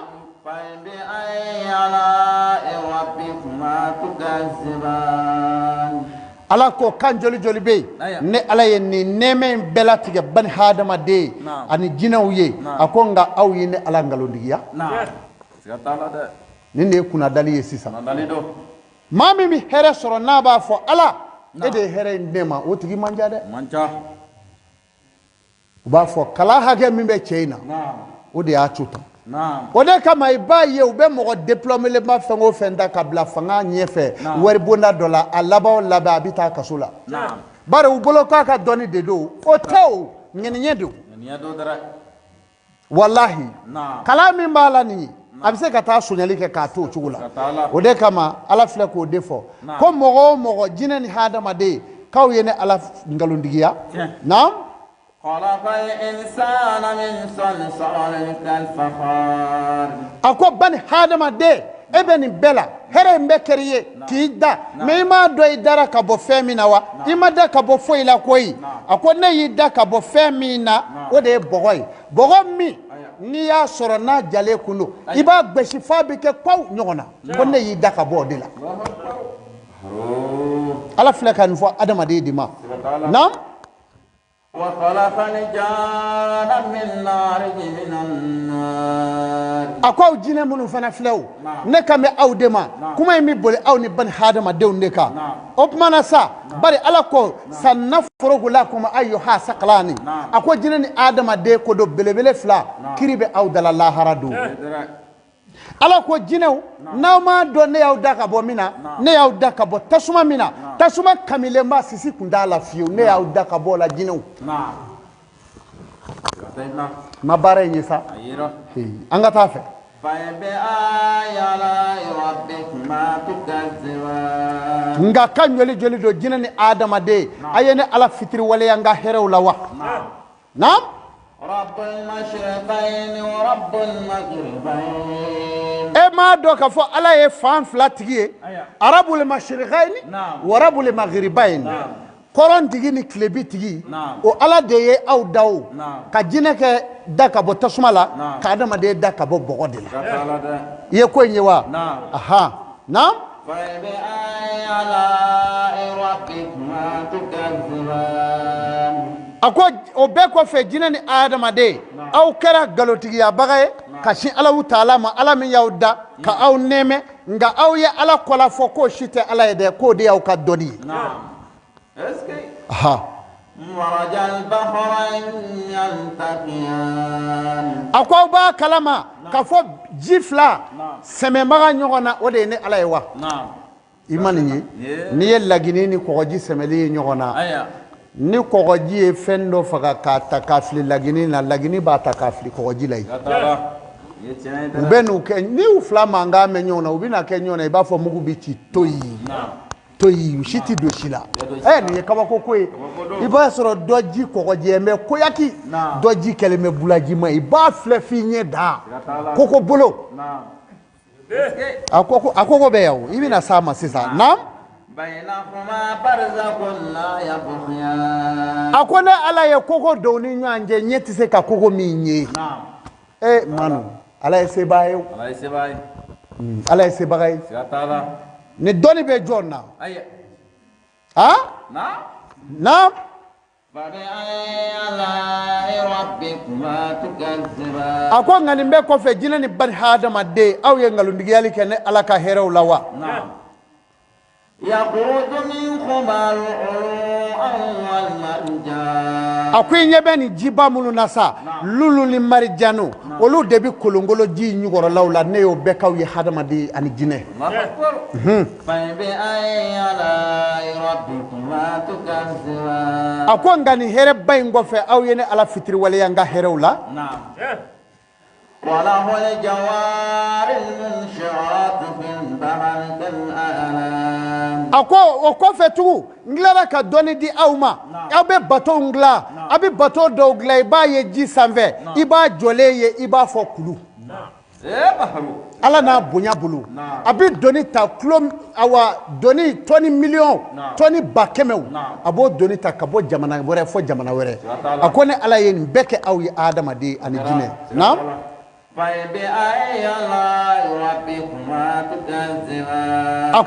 Ala ko kan joli joli bɛ yen ne Ala ye nin nɛɛmɛ in bɛɛ latigɛ bani hadamaden ye ani jinɛw ye? A ko nka aw ye ne Ala nkalontigiya. Nin de ye kunnadali ye sisan. Maa min bɛ hɛrɛ sɔrɔ, n'a b'a fɔ Ala, e de ye hɛrɛ in di ne ma, o tigi man ca dɛ. U b'a fɔ kalan hakɛ min bɛ cɛ in na, o de y'a to tan. O de kama i b'a ye u bɛ mɔgɔ diplômélenba fɛn o fɛn ta ka bila fanga ɲɛfɛ waribonda dɔ la, a laban o laban, a bɛ taa kaso la. Bari u bolo k'a ka dɔnni de don, o tɛ, o ŋɛniɲɛ don. Walahi, kalan min b'a la nin ye, a bɛ se ka taa sonyali kɛ k'a to o cogo la. O de kama Ala filɛ k'o de fɔ ko mɔgɔ o mɔgɔ, jinɛ ni hadamaden, k'aw ye ne Ala nkalontigiya. Naam. A ko bani hadamaden, e bɛ nin bɛɛ la, hɛrɛ in bɛɛ kɛra i ye k'i da, mais i m'a dɔn i dara ka bɔ fɛn min na wa? I ma da ka bɔ foyi la koyi. A ko ne y'i da ka bɔ fɛn min na, o de ye bɔgɔ ye. Bɔgɔ min n'i y'a sɔrɔ n'a jalen kun don, i b'a gbɛsi f'a bɛ kɛ paw ɲɔgɔn na, ko ne y'i da ka bɔ o de la. Ala filɛ ka nin fɔ adamaden de ma. Naam. A ko aw jinɛ minnu fana filɛ o, ne kan bɛ aw de ma, kuma in bɛ boli aw ni bani hadamadenw de kan. O tuma na sa, bari Ala ko sanaforogu lakum ayyuha sakalani. A ko jinɛ ni adamaden, ko don belebele fila kiri bɛ aw dala lahara don. Ala ko jinɛw, n'aw m'a dɔn ne y'aw da ka bɔ min na, ne y'aw da ka bɔ tasuma min na, tasuma kamilenba, sisi kun t'a la fiyewu, ne y'aw da ka bɔ o la. Jinɛw ma baara in ye sa, an ka taa fɛ. Nka kan joli joli don, jinɛ ni adamaden, a ye ne Ala fitiriwaleya n ka hɛrɛw la wa? Naam. E m'a dɔn k'a fɔ Ala ye fan fila tigi ye, arabul mashriqaini wa rabul maghribaini, kɔrɔn tigi ni tilebi tigi. O Ala de ye aw da o, ka jinɛ kɛ da ka bɔ tasuma la, ka adamaden da ka bɔ bɔgɔ de la. I ye ko in ye wa? Aha, naam. A ko o bɛɛ kɔfɛ, jinɛ ni adamaden, aw kɛra nkalontigiyabaga ye ka sin Alahu taala ma, Ala min y'aw da ka aw nɛɛmɛ, nka aw ye Ala kɔla fɔ k'o si tɛ Ala ye dɛ, k'o de y'aw ka dɔnni ye. Aha. A ko aw b'a kalama k'a fɔ ji fila sɛmɛbaga ɲɔgɔn na, o de ye ne Ala ye wa? I ma nin ye, n'i ye lagini ni kɔgɔji sɛmɛli ye ɲɔgɔn na, ni kɔgɔji ye fɛn dɔ faga k'a ta k'a fili lagini na, lagini b'a ta k'a fili kɔgɔji la yen. U bɛ n'u kɛ, ni u fila mankan mɛn ɲɔgɔn na, u bɛna kɛ ɲɔgɔn na, i b'a fɔ mugu bɛ ci toyi toyi, u si tɛ don si la. Nin ye kabako ko ye. I b'a sɔrɔ dɔ ji kɔgɔjɛ bɛ koyaki, dɔ ji kɛlen bɛ bulajima, i b'a filɛ f'i ɲɛ da koko bolo. A koko bɛ yan o, i bɛna s'a ma sisan. Naam. A ko ne Ala ye koko don ni ɲɔgɔn cɛ, ɲɛ tɛ se ka koko min ye. Manu, Ala ye sebaa ye o. Ala ye sebaga ye. Ni dɔnni bɛ jɔn na? Naam. A ko nka nin bɛɛ kɔfɛ, jinɛ ni bani hadamaden, aw ye nkalontigiyali kɛ ne Ala ka hɛrɛw la wa? A ko i ɲɛ bɛ nin jiba minnu na sa, lulu ni marijanu, olu de bɛ kolonkolo ji ɲukɔrɔlaw la, ne y'o bɛɛ k'aw ye hadamaden ani jinɛ. A ko nka nin hɛrɛba in kɔfɛ, aw ye ne Ala fitiriwaleya n ka hɛrɛw la. A ko o kɔfɛ tugun, n tilara ka dɔnni di aw ma. Aw bɛ bateau dilan, aw bɛ bateau dɔw dilan, i b'a ye ji sanfɛ, i b'a jɔlen ye, i b'a fɔ kulu. Ala n'a bonya bolo, a bɛ doni ta kulo, awa doni tɔni miliyɔn, tɔni ba kɛmɛw, a b'o doni ta ka bɔ jamana wɛrɛ fɔ jamana wɛrɛ. A ko ne Ala ye nin bɛɛ kɛ aw ye adamaden ani jinɛ. Naam. A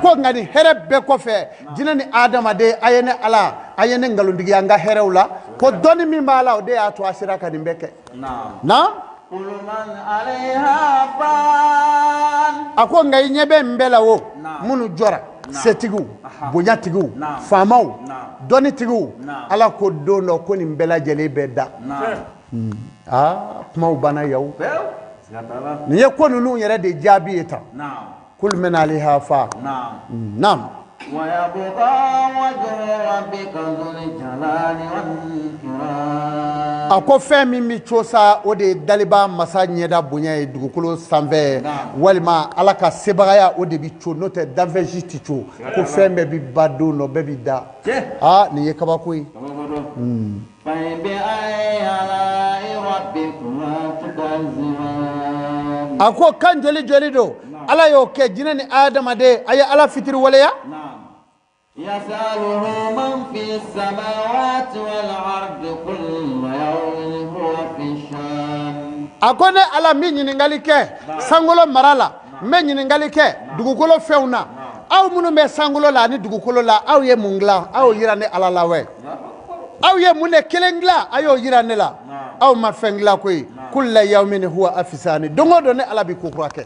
ko nka nin hɛrɛ bɛɛ kɔfɛ, jinɛ ni adamaden, a ye ne Ala, a ye ne nkalontigiya n ka hɛrɛw la. Ko dɔnni min b'a la, o de y'a to a sera ka nin bɛɛ kɛ. Naam. A ko nka i ɲɛ bɛ nin bɛɛ la o, minnu jɔra, setigiw, bonyatigiw, faamaw, dɔnnitigiw, Ala ko don dɔ ko nin bɛɛ lajɛlen bɛ da. Aa, kumaw banna yaw. Nin ye ko ninnu yɛrɛ de jaabi ye tan. Kul man alayha fa. Naam. A ko fɛn min bɛ co sa, o de ye daliba masa ɲɛda bonya ye dugukolo sanfɛ, walima Ala ka sebagaya, o de bɛ co, n'o tɛ danfɛn si tɛ co. Ko fɛn bɛɛ bɛ ban don dɔ, bɛɛ bɛ da. Aa, nin ye kabako ye. A ko kan joli joli don, Ala y'o kɛ jinɛ ni adamaden, a ye Ala fitiri waleya. A ko ne Ala n bɛ ɲininkali kɛ sankolo mara la, n bɛ ɲininkali kɛ dugukolo fɛnw na. Aw minnu bɛ sankolo la ani dugukolo la, aw ye mun dilan? Aw y'o yira ne Ala la wɛ. Aw ye mun de kelen dilan? A y'o yira ne la. Aw ma fɛn dilan koyi. Kulla yawmin huwa afisani. Don o don ne Ala bɛ ko kura kɛ.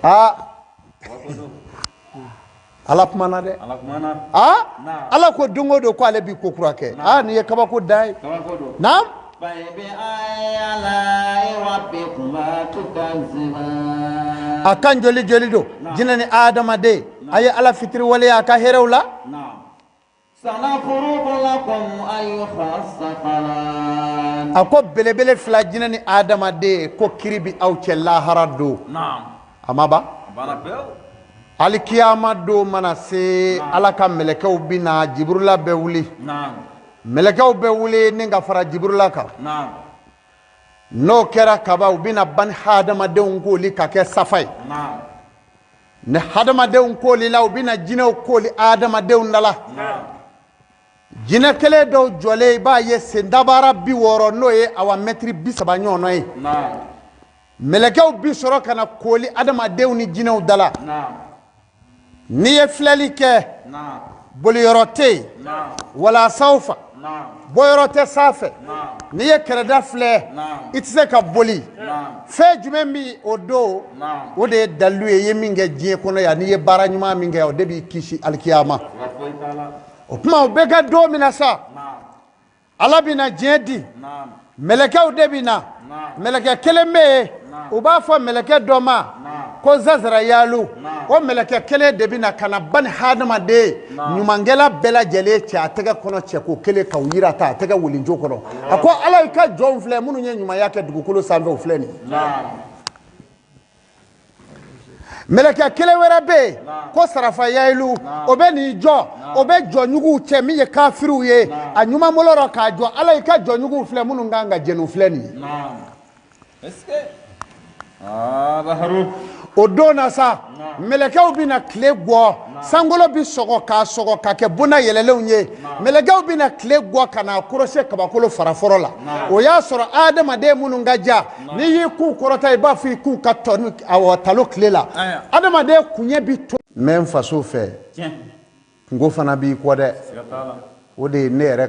Aa, Ala kumana dɛ. Aa, Ala ko don o don ko ale bɛ ko kura kɛ. Aa, nin ye kabako dan ye. Naam. A kan joli joli don, jinɛ ni adamaden, a ye Ala fitiri waleya a ka hɛrɛw la. A ko belebele fila, jinɛ ni adamaden, ko kiri bi aw cɛ lahara don. A ma ban. Alikiyama don mana se, Ala ka mɛlɛkɛw bɛ na, Jiburula bɛ wuli, mɛlɛkɛw bɛ wuli ni ka fara Jiburula kan. N'o kɛra kaba, u bɛna bani hadamadenw koli ka kɛ safa ye. Ni hadamadenw koli la, u bɛna jinɛw koli adamadenw da la. Jinɛ kelen dɔw jɔlen, i b'a ye sen dabara 60, n'o ye awa mɛtiri 30 ɲɔgɔnna ye. Mɛlɛkɛw bi sɔrɔ ka na koli adamadenw ni jinɛw da la. N'i ye filɛli kɛ, boliyɔrɔ tɛ yen, wala sawfa, bɔyɔrɔ tɛ sanfɛ. N'i ye kɛrɛda filɛ, i tɛ se ka boli. Fɛn jumɛn bɛ o don? O de ye dalilu ye, i ye min kɛ diɲɛ kɔnɔ yan, n'i ye baara ɲuman min kɛ, o de b'i kisi alikiyama. O tuma o bɛ kɛ don min na sa, Ala bɛna diɲɛ di, mɛlɛkɛw de bɛ na. Mɛlɛkɛ kelen bɛ yen, u b'a fɔ mɛlɛkɛ dɔ ma ko Zazarayalu. O mɛlɛkɛ kelen de bɛ na ka na bani hadamaden ɲumankɛla bɛɛ lajɛlen cɛ a tɛgɛ kɔnɔ cɛko kelen ka u yira ta a tɛgɛ welenjo kɔrɔ. A ko Ala, i ka jɔnw filɛ, minnu ye ɲumanya kɛ dugukolo sanfɛ, u filɛ nin ye. Mɛlɛkɛ kelen wɛrɛ bɛ yen ko Sarafa Yayilu, o bɛ n'i jɔ, o bɛ jɔnjuguw cɛ min ye kafiriw ye a ɲumanbolo rɔ k'a jɔ. Ala, i ka jɔnjuguw filɛ, minnu kan ka jeni, filɛ nin ye. O don na sa, mɛlɛkɛw bɛna tile gɔ, sankolo bɛ sɔgɔ k'a sɔgɔ ka kɛ bonda yɛlɛlenw ye. Mɛlɛkɛw bɛna tile gɔ ka n'a korose kabakolo farafɔrɔ la. O y'a sɔrɔ adamaden minnu ka ja, n'i y'i kun kɔrɔta, i b'a fɔ i kun ka tɔ awɔ talo tile la, adamaden kuɲɛ bi to. N bɛ n faso fɛ, kunko fana b'i kɔ dɛ. O de ye ne yɛrɛ.